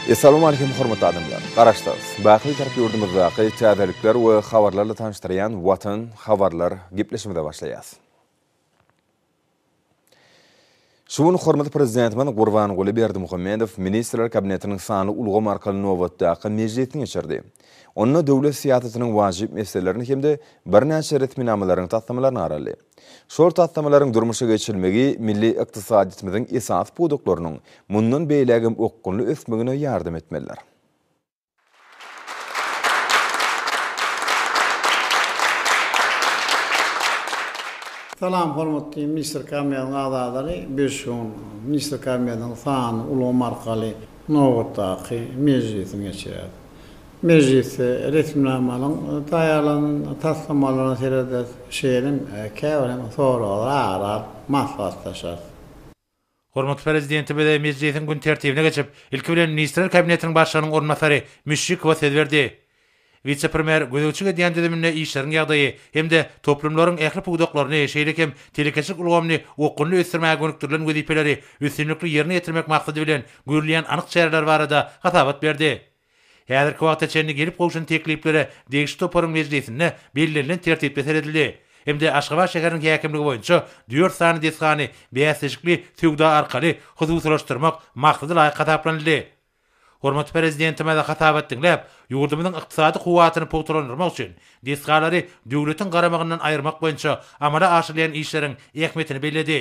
Essalawmaleýkim hormatly adamlar! Garaşsyz, baky Bitarap ýurdumyzdaky täzelikler we habarlarla tanyşdyrýan Watan habarlar gepleşigimize başlaýas. Şu gün hormatly Prezidentimiz Gurbanguly Berdimuhamedow Ministrler Kabinetiniň sanly ulgam arkaly nobatdaky mejlisini geçirdi. Onda döwlet syýasatynyň wajyp meselelerini hem-de birnäçe resminamalaryň taslamalaryny garaldy. Şol taslamalaryň durmuşa geçirilmegi milli ykdysadyýetimiziň esasy pudaklarynyň mundan beýlägem okgunly ösmegine ýardam etmelidir. Salam hormatly Ministr Kabinetiniň agzalary, biz şu gün Ministr Kabinetiniň sanly ulgam arkaly nobatdaky mejlisini geçirýäris. Mejlisde resminamanyň taýýarlanan taslamalaryna serederis, şeýle hem käbir hem soraglary ara alyp maslahatlaşarys. Hormatly Prezidentimiz mejlisiň gün tertibine geçip, ilki bilen Ministrler Kabinetiniň Başlygynyň orunbasary Müşşikowa söz berdi. Wise-premýer gözegçilik edýän düzüminde işleriň ýagdaýy hem-de toplumlaryň ähli pudaklaryny, şeýle hem telekeçilik ulgamyny okgunly ösdürmäge gönükdirilen wezipeleri üstünlikli ýerine ýetirmek maksady bilen görülýän anyk çäreler barada hasabat berdi. Häzirki wagta çenli gelip gowşan tekliplere degişli toparyň mejlisinde bellenilen tertipde seredildi hem-de Aşgabat şäheriniň häkimligi boýunça dört sany desgany bäsleşikli söwda arkaly hususylaşdyrmak maksada laýyk hasaplanyldy. Hormatly Prezidentimiz hasabat diňläp, ýurdumyzyň ykdysady kuwwatyny pugtalandyrmak üçin desgalary döwletiň garamagyndan aýyrmak boýunça amala aşyrylýan işleriň ähmiýetini belledi.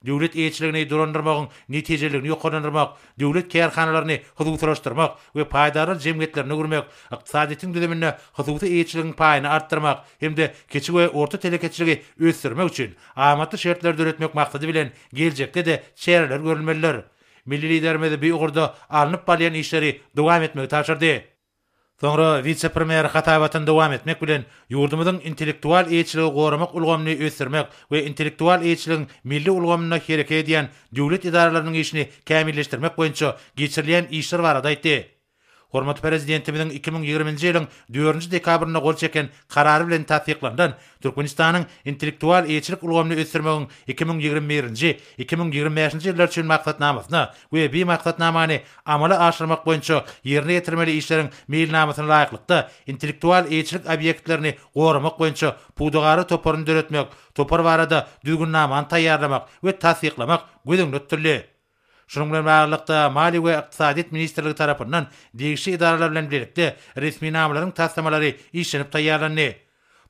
Döwlet eýeçiligini dolandyrmagyň netijeliligini ýokarlandyrmak, döwlet kärhanalaryny hususylaşdyrmak we paýdarlar jemgyýetlerini gurmak, ykdysadyýetiň düzüminde hususy eýeçiligiň paýyny artdyrmak hem-de kiçi we orta telekeçiligi ösdürmek üçin amatly şertleri döretmek maksady bilen geljekde-de çäreler görülmelidir. Milli Liderimiz bu ugurda alnyp barylýan işleri dowam etmegi tabşyrdy. Soňra wise-premýer hasabatyny dowam etmek bilen, ýurdumyzyň intellektual eýeçiligi goramak ulgamyny ösdürmek we intellektual eýeçiligiň milli ulgamynda hereket edýän döwlet edaralarynyň işini kämilleşdirmek boýunça geçirilýän işler barada aýtdy. Hormatly Prezidentimiziň 2020-nji ýylyň dördünji dekabrynda gol çeken Karary bilen tassyklanylan Türkmenistanyň intellektual eýeçilik ulgamyny ösdürmegiň 2021-nji, 2025-nji ýyllar üçin Maksatnamasyna we bi Maksatnamany amala aşyrmak boýunça ýerine ýetirmeli işleriň meýilnamasyna laýyklykda intellektual eýeçilik obýektlerini goramak boýunça pudagara toparyny döretmek, topar barada düzgünnamany taýýarlamak we tassyklamak göz öňünde tutuldy. Şunuň bilen baglylykda, Maliýe we ykdysadyýet ministrligi tarapyndan degişli edaralar bilen bilelikde resminamalaryň taslamalary işlenip taýýarlandy.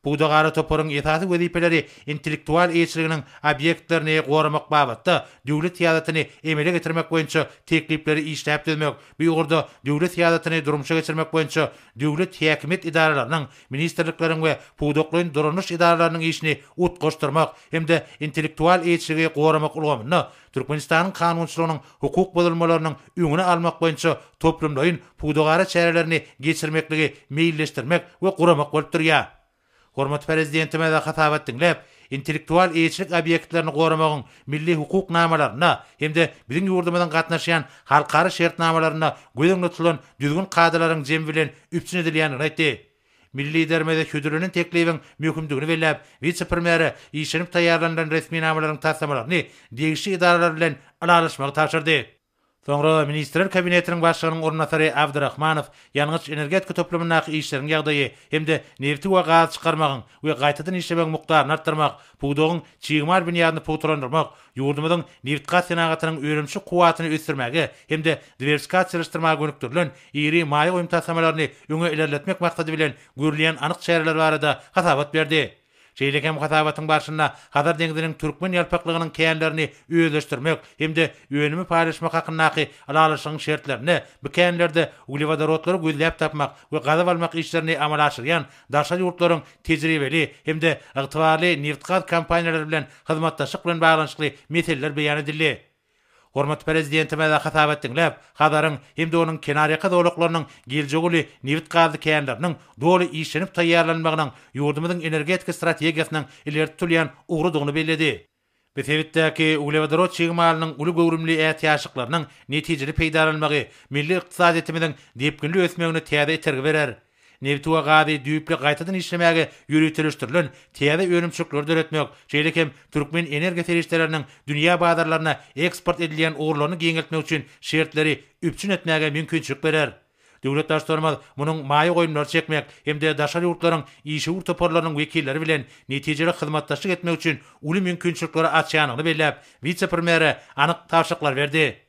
Pudagara toparyň esasy wezipeleri intellektual eýeçiliginiň obýektlerini goramak babatda döwlet syýasatyny emele getirmek boýunça teklipleri işläp düzmek, bu ugurda döwlet syýasatyny durmuşa geçirmek boýunça döwlet häkimiýet edaralarynyň, ministrlikleriň we pudaklaýyn dolanyş edaralarynyň işini utgaşdyrmak hem-de intellektual eýeçiligi goramak ulgamynda Türkmenistanyň kanunçylygynyň hukuk bozulmalarynyň öňüni almak boýunça toplumlaýyn pudagara çärelerini geçirmekligi meýilleşdirmek we guramak bolup durýar. Hormatly Prezidentimiz hasabat diňläp, intellektual eýeçilik obýektlerini goramagyň milli hukuk namalarynda hem-de biziň ýurdumyzyň gatnaşýan halkara şertnamalarynda göz öňünde tutulan düzgün-kadalaryň jemi bilen üpjün edilýändigini aýtdy. Milli Liderimiz hödürlenen teklibiň möhümdigini belläp, wise-premýere işlenip taýýarlanylan resminamalaryň taslamalaryny degişli edaralar bilen ylalaşmagy tabşyrdy. Soňra Ministrler Kabinetiniň Başlygynyň orunbasary Abdyrahmanow ýangyç-energetika toplumyndaky işleriň ýagdaýy hem-de nebiti we gazy çykarmagyň we gaýtadan işlemegiň mukdaryny artdyrmak, pudagyň çig mal binýadyny pugtalandyrmak, ýurdumyzyň nebitgaz senagatynyň önümçilik kuwwatyny ösdürmäge hem-de diwersifikasiýalaşdyrmaga gönükdirilen iri maýa goýum taslamalaryny öňe ilerletmek maksady bilen görülýän anyk çäreler barada hasabat berdi. Şeýle hem hasabatyň barşynda Hazar deňziniň türkmen ýalpaklygynyň känlerini özleşdirmek hem-de önümi paýlaşmak hakyndaky ylalaşygyň şertlerinde bu känlerde uglewodorodlary gözläp tapmak we gazyp almak işlerini amala aşyrýan daşary ýurtlaryň tejribeli hem-de ygtybarly nebitgaz kompaniýalary bilen hyzmatdaşlyk bilen baglanyşykly meseleler beýan edildi. Hormatly Prezidentimiz hasabat diňläp, Hazaryň hem-de onuň kenarýaka zolaklarynyň geljegi uly nebit-gazly känleriniň doly işlenip taýýarlanylmagynyň ýurdumyzyň energetika strategiýasynyň ileri tutulýan ugrudygyny belledi. Bu sebitdäki uglewodorod çig malynyň uly göwrümli ätiýaçlyklarynyň netijeli peýdalanylmagy milli ykdysadyýetimiziň depginli ösmegine täze itergi berer. Nebiti we gazy düýpli gaýtadan işlemäge ýöriteleşdirilen täze önümçilikleri döretmek, şeýle hem türkmen energiýa serişdeleriniň dünýä bazarlaryna eksport edilýän ugurlaryny giňeltmek üçin şertleri üpjün etmäge mümkinçilik berer. Döwlet Baştutanymyz munuň maýa goýumlary çekmek hem-de daşary ýurtlaryň işewür toparlarynyň wekilleri bilen netijeli hyzmatdaşlyk etmek üçin uly mümkinçilikleri açýandygyny belläp, wise-premýere anyk tabşyryklary berdi.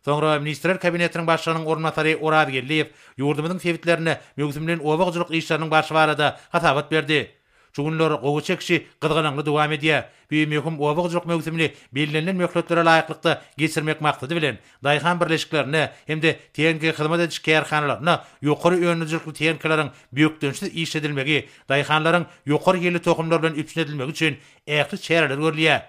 Soňra Ministrler Kabinetiniň Başlygynyň orunbasary Oraz Geldiýew ýurdumyzyň sebitlerinde möwsümleýin oba hojalyk işleriniň barşy barada hasabat berdi. Şu günler gowaça ekişi gyzgalaňly dowam edýär. Bu möhüm oba hojalyk möwsümini bellenilen möhletlere laýyklykda geçirmek maksady bilen, daýhan birleşiklerinde hem-de tehniki hyzmat ediş kärhanalarynda ýokary öndürijilikli tehnikalaryň bökdençsiz işledilmegi, daýhanlaryň ýokary hilli tohumlar bilen üpjün edilmegi üçin ähli çäreler görülýär.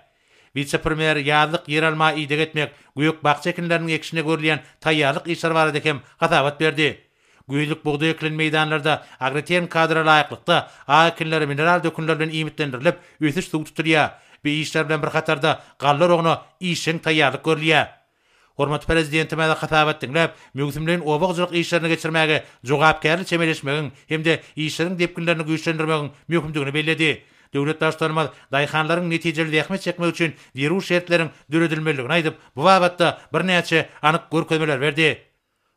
Wise-premýer ýazlyk ýeralma ideg etmek, gök-bakja ekinleriniň ekişine görülýän taýýarlyk işleri barada hem hasabat berdi. Güýzlük bugdaý ekilen meýdanlarda agrotehniki kadra laýyklykda, ak ekinler mineral dökünler bilen iýmitlendirilip, ösüş suw tutulýar. Bu işler bilen bir hatarda galla oragyna işjeň taýýarlyk görülýär. Hormatly Prezidentimiz hasabat diňläp, möwsümleýin oba hojalyk işlerini geçirmäge jogapkärli çemeleşmegiň hem-de işleriň depginlerini güýçlendirmegiň möhümdigini belledi. Döwlet Baştutanymyz daýhanlaryň netijeli zähmet çekmegi üçin zerur şertleriň döredilmelidigini aýdyp, bu babatda birnäçe anyk görkezmeleri berdi.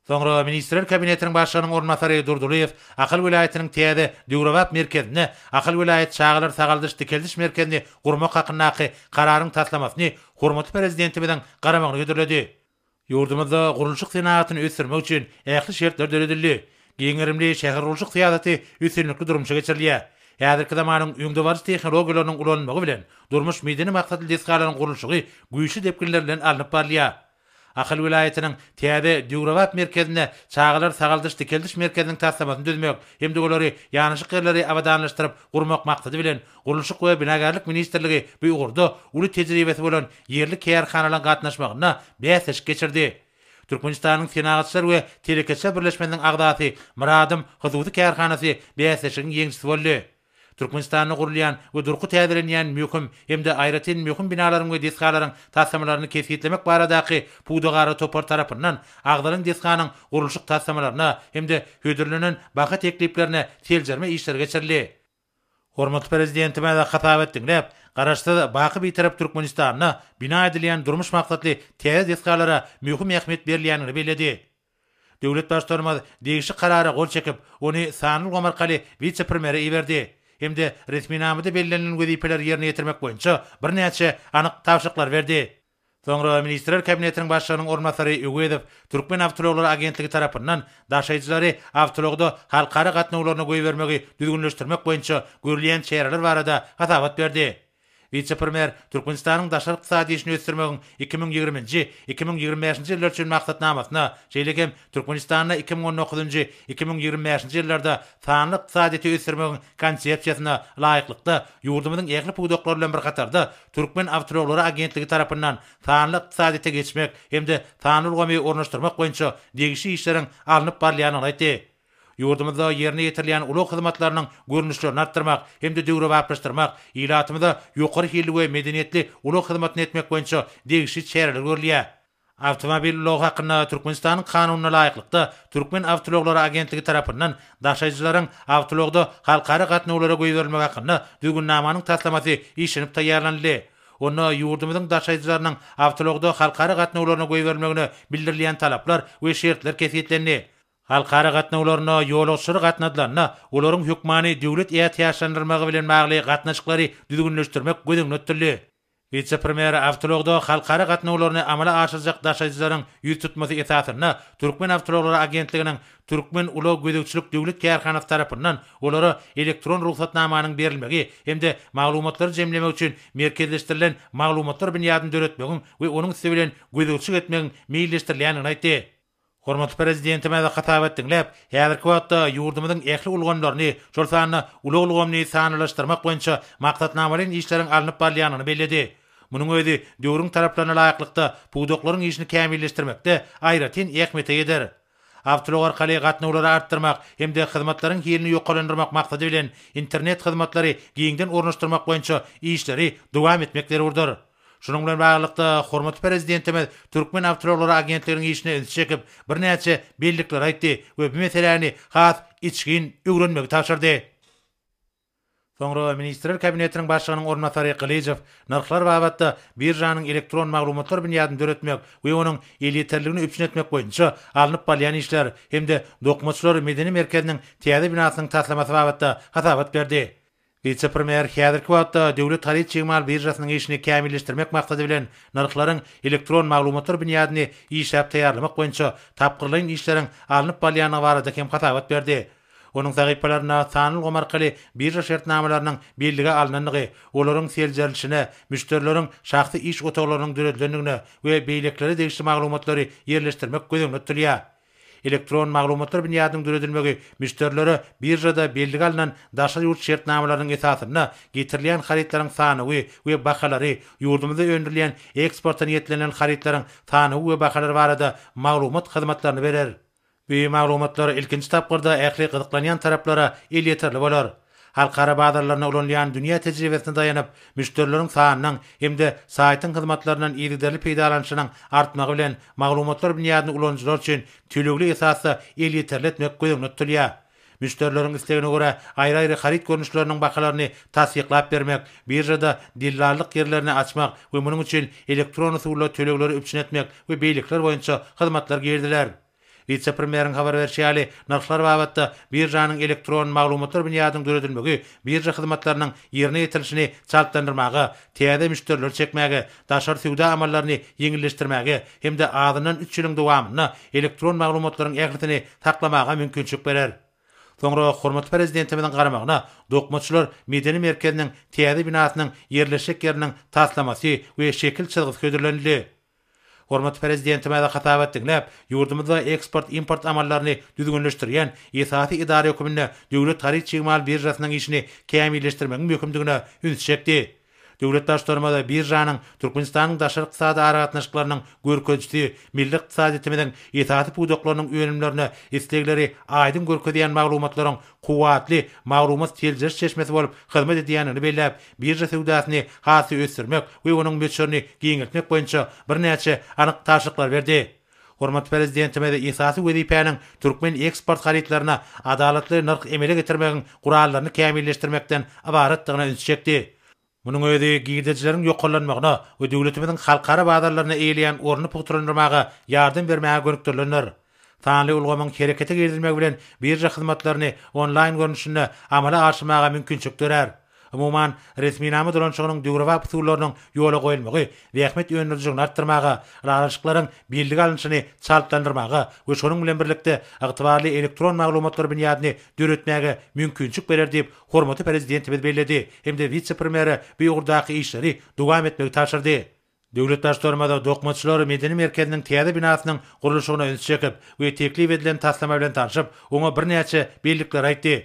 Soňra Ministrler Kabinetiniň Başlygynyň orunbasary Durdylyýew Ahal welaýatynyň täze, döwrebap merkezinde Ahal welaýat çagalar sagaldyş-dikeldiş merkezini gurmak hakyndaky Kararyň taslamasyny hormatly Prezidentimiziň garamagyna hödürledi. Ýurdumyzda gurluşyk senagatyny ösdürmek üçin ähli şertler döredildi. Giň gerimli şähergurluşyk syýasaty üstünlikli durmuşa geçirilýär. Häzirki zamanyň öňdebaryjy tehnologiýalarynyň ulanylmagy bilen, durmuş-medeni maksatly desgalaryň gurluşygy güýçli depginler bilen alnyp barylýar. Ahal welaýatynyň täze, döwrebap merkezinde çagalar sagaldyş-dikeldiş merkeziniň taslamasyny düzmek hem-de olary ýanaşyk ýerleri abadanlaşdyryp gurmak maksady bilen, Gurluşyk we binagärlik ministrligi bu ugurda uly tejribesi bolan ýerli kärhanalaryň gatnaşmagynda bäsleşik geçirdi. Türkmenistanyň Senagatçylar we telekeçiler birleşmesiniň agzasy Myradym hususy kärhanasy bäsleşigiň ýeňijisi boldy. Türkmenistanda gurulýan we durky täzelenýän möhüm hem-de aýratyn möhüm binalaryň we desgalaryň taslamalaryny kesgitlemek baradaky pudagara topar tarapyndan agzalan desganyň gurluşyk taslamalaryna hem-de hödürlenen baha tekliplerine seljerme işleri geçirildi. Hormatly Prezidentimiz hasabat diňläp, Garaşsyz, baky Bitarap Türkmenistanda bina edilýän durmuş maksatly täze desgalara möhüm ähmiýet berilýändigini belledi. Döwlet Baştutanymyz degişli Karara gol çekip, ony sanly ulgam arkaly wise-premýere iberdi hem-de resminamada bellenilen wezipeleri ýerine ýetirmek boýunça birnäçe anyk tabşyryklary berdi. Soňra Ministrler Kabinetiniň Başlygynyň orunbasary Öwezow Türkmenawtoulaglary agentligi tarapyndan daşaýjylary awtoulagda halkara gatnawlaryna goýbermegi düzgünleşdirmek boýunça görülýän çäreler barada hasabat berdi. Wise-premýer Türkmenistanyň daşary ykdysady işini ösdürmegiň 2020-nji, 2025-nji ýyllar üçin maksatnamasyna, şeýle hem Türkmenistanda 2019-njy, 2025-nji ýyllarda sanly ykdysadyýeti ösdürmegiň Konsepsiýasyna laýyklykda ýurdumyzyň ähli pudaklary bilen bir hatarda Türkmenawtoulaglary agentligi tarapyndan sanly ykdysadyýete geçmek hem-de sanly ulgamy ornaşdyrmak boýunça degişli işleriň alnyp barylýandygyny aýtdy. Ýurdumyzda ýerine ýetirilýän ulag hyzmatlarynyň görnüşlerini artdyrmak hem-de döwrebaplaşdyrmak, ilatymyza ýokary hilli we medeniýetli ulag hyzmatyny etmek boýunça degişli çäreler görülýär. Awtomobil ulagy hakynda Türkmenistanyň Kanunyna laýyklykda, Türkmenawtoulaglary agentligi tarapyndan daşaýjylaryň awtoulagda halkara gatnawlara goýberilmegi hakynda Düzgünnamanyň taslamasy işlenip taýýarlanyldy. Onda ýurdumyzyň daşaýjylarynyň awtoulagda halkara gatnawlaryna goýberilmegine bildirilýän talaplar we şertler kesgitlendi. Halkara gatnawlarynda ýolagçylar gatnadylanda, olaryň hökmany döwlet ätiýaçlandyrylmagy bilen bagly gatnaşyklary düzgünleşdirmek göz öňünde tutuldy. Wise-premýer awtoulagda halkara gatnawlaryny amala aşyrjak daşaýjylaryň ýüztutmasy esasynda Türkmenawtoulaglary agentliginiň Türkmenulaggözegçilik döwlet kärhanasy tarapyndan olara elektron rugsatnamanyň berilmegi hem-de maglumatlary jemlemek üçin merkezleşdirilen maglumatlar binýadyny döretmegiň we onuň üsti bilen gözegçilik etmegiň meýilleşdirilýändigini aýtdy. Hormatly Prezidentimiz hasabat diňläp, häzirki wagtda ýurdumyzyň ähli ulgamlaryny, şol sanda ulag ulgamyny sanlylaşdyrmak boýunça maksatnamalaýyn işleriň alnyp barylýandygyny belledi. Munuň özi döwrüň talaplaryna laýyklykda pudaklaryň işini kämilleşdirmekde aýratyn ähmiýete eýedir. Awtoulag arkaly gatnawlary artdyrmak hem-de hyzmatlaryň hilini ýokarlandyrmak maksady bilen, internet hyzmatlary giňden ornaşdyrmak boýunça işleri dowam etmek zerurdyr. Şunuň bilen baglylykda, hormatly Prezidentimiz Türkmenawtoulaglary agentliginiň işine ünsi çekip, birnäçe bellikleri aýtdy we bu meseläni has içgin öwrenmegi tabşyrdy. Soňra Ministrler Kabinetiniň Başlygynyň orunbasary Gylyjow nyrhlar babatda biržanyň elektron maglumatlar binýadyny döretmek we onuň elýeterligini üpjün etmek boýunça alnyp barylýan işler hem-de Dokmaçylar medeni merkeziniň täze binasynyň taslamasy babatda hasabat berdi. Wise-premýer häzirki wagtda Döwlet haryt-çig mal biržasynyň işini kämilleşdirmek maksady bilen nyrhlaryň elektron maglumatlar binýadyny işläp taýýarlamak boýunça tapgyrlaýyn işleriň alnyp barylýandygy barada hem hasabat berdi. Onuň sahypalarynda sanly ulgam arkaly birža şertnamalarynyň bellige alnandygy, olaryň seljerilişine, müşderileriň şahsy iş otaglarynyň döredilendigine we beýlekilere degişli maglumatlary ýerleşdirmek göz öňünde tutulýar. Elektron maglumatlar binýadynyň döredilmegi müşderilere biržada bellige alnan daşary ýurt şertnamalarynyň esasynda getirilýän harytlaryň sanawy we bahalary, ýurdumyzda öndürilýän eksporta niýetlenilen harytlaryň sanawy we bahalary barada maglumat hyzmatlaryny berer. Bu maglumatlar ilkinji tapgyrda ähli gyzyklanýan taraplara elýeterli bolar. Halkara bazarlarynda ulanylýan dünýä tejribesine daýanyp, müşderileriň sanynyň hem-de saýtyň hyzmatlaryndan yzygiderli peýdalanyşynyň artmagy bilen maglumatlar binýadyny ulanyjylar üçin tölegli esasda elýeterli etmek göz öňünde tutulýar. Müşderileriň islegine görä aýry-aýry haryt görnüşleriniň bahalaryny tassyklap bermek, biržada dellallyk ýerlerini açmak we munuň üçin elektron usulda tölegleri üpjün etmek we beýlekiler boýunça hyzmatlar giriziler. Wise-premýeriň habar berşi ýaly, nyrhlar babatda biržanyň elektron maglumatlar binýadynyň döredilmegi birža hyzmatlarynyň ýerine ýetirilişini çaltlandyrmaga, täze müşderileri çekmäge, daşary söwda amallaryny ýeňilleşdirmäge hem-de azyndan üç ýylyň dowamynda elektron maglumatlaryň ählisini saklamaga mümkinçilik berer. Soňra hormatly Prezidentimiziň garamagyna Dokmaçylar medeni merkeziniň täze binasynyň ýerleşjek ýeriniň taslamasy we şekil çyzgysy hödürlenildi. Hormatly Prezidentimiz hasabat diňläp, ýurdumyzda eksport-import amallaryny düzgünleşdirýän esasy edara hökmünde Döwlet haryt-çig mal biržasynyň işini kämilleşdirmegiň möhümdigine ünsi çekdi. Döwlet Baştutanymyz biržanyň Türkmenistanyň daşary ykdysady aragatnaşyklarynyň görkezijisi, milli ykdysadyýetimiziň esasy pudaklarynyň önümlerine islegleri aýdyň görkezýän maglumatlaryň kuwwatly maglumat seljeriş çeşmesi bolup hyzmat edýändigini belläp, birža söwdasyny has-da ösdürmek we onuň möçberini giňeltmek boýunça birnäçe anyk tabşyryklary berdi. Hormatly Prezidentimiz esasy wezipäniň türkmen eksport harytlaryna adalatly nyrh emele getirmegiň gurallaryny kämilleşdirmekden ybaratdygyna ünsi çekdi. Munuň özi girdejileriň ýokarlanmagyna we döwletimiziň halkara bazarlarynda eýeleýän ornuny pugtalandyrmaga ýardam bermäge gönükdirilendir. Sanly ulgamyň herekete girizilmegi bilen birža hyzmatlaryny onlaýn görnüşinde amala aşyrmaga mümkinçilik dörär. Umuman, resminama dolanyşygynyň döwrebap usullarynyň ýola goýulmagy zähmet öndürijiligini artdyrmaga, ylalaşyklaryň bellige alnyşyny çaltlandyrmaga we şonuň bilen birlikde ygtybarly elektron maglumatlar binýadyny döretmäge mümkinçilik berer diýip, hormatly Prezidentimiz belledi hem-de wise-premýere bu ugurdaky işleri dowam etmegi tabşyrdy. Döwlet Baştutanymyz Dokmaçylar medeni merkeziniň täze binasynyň gurluşygyna ünsi çekip we teklip edilen taslama bilen tanşyp, oňa birnäçe bellikleri aýtdy.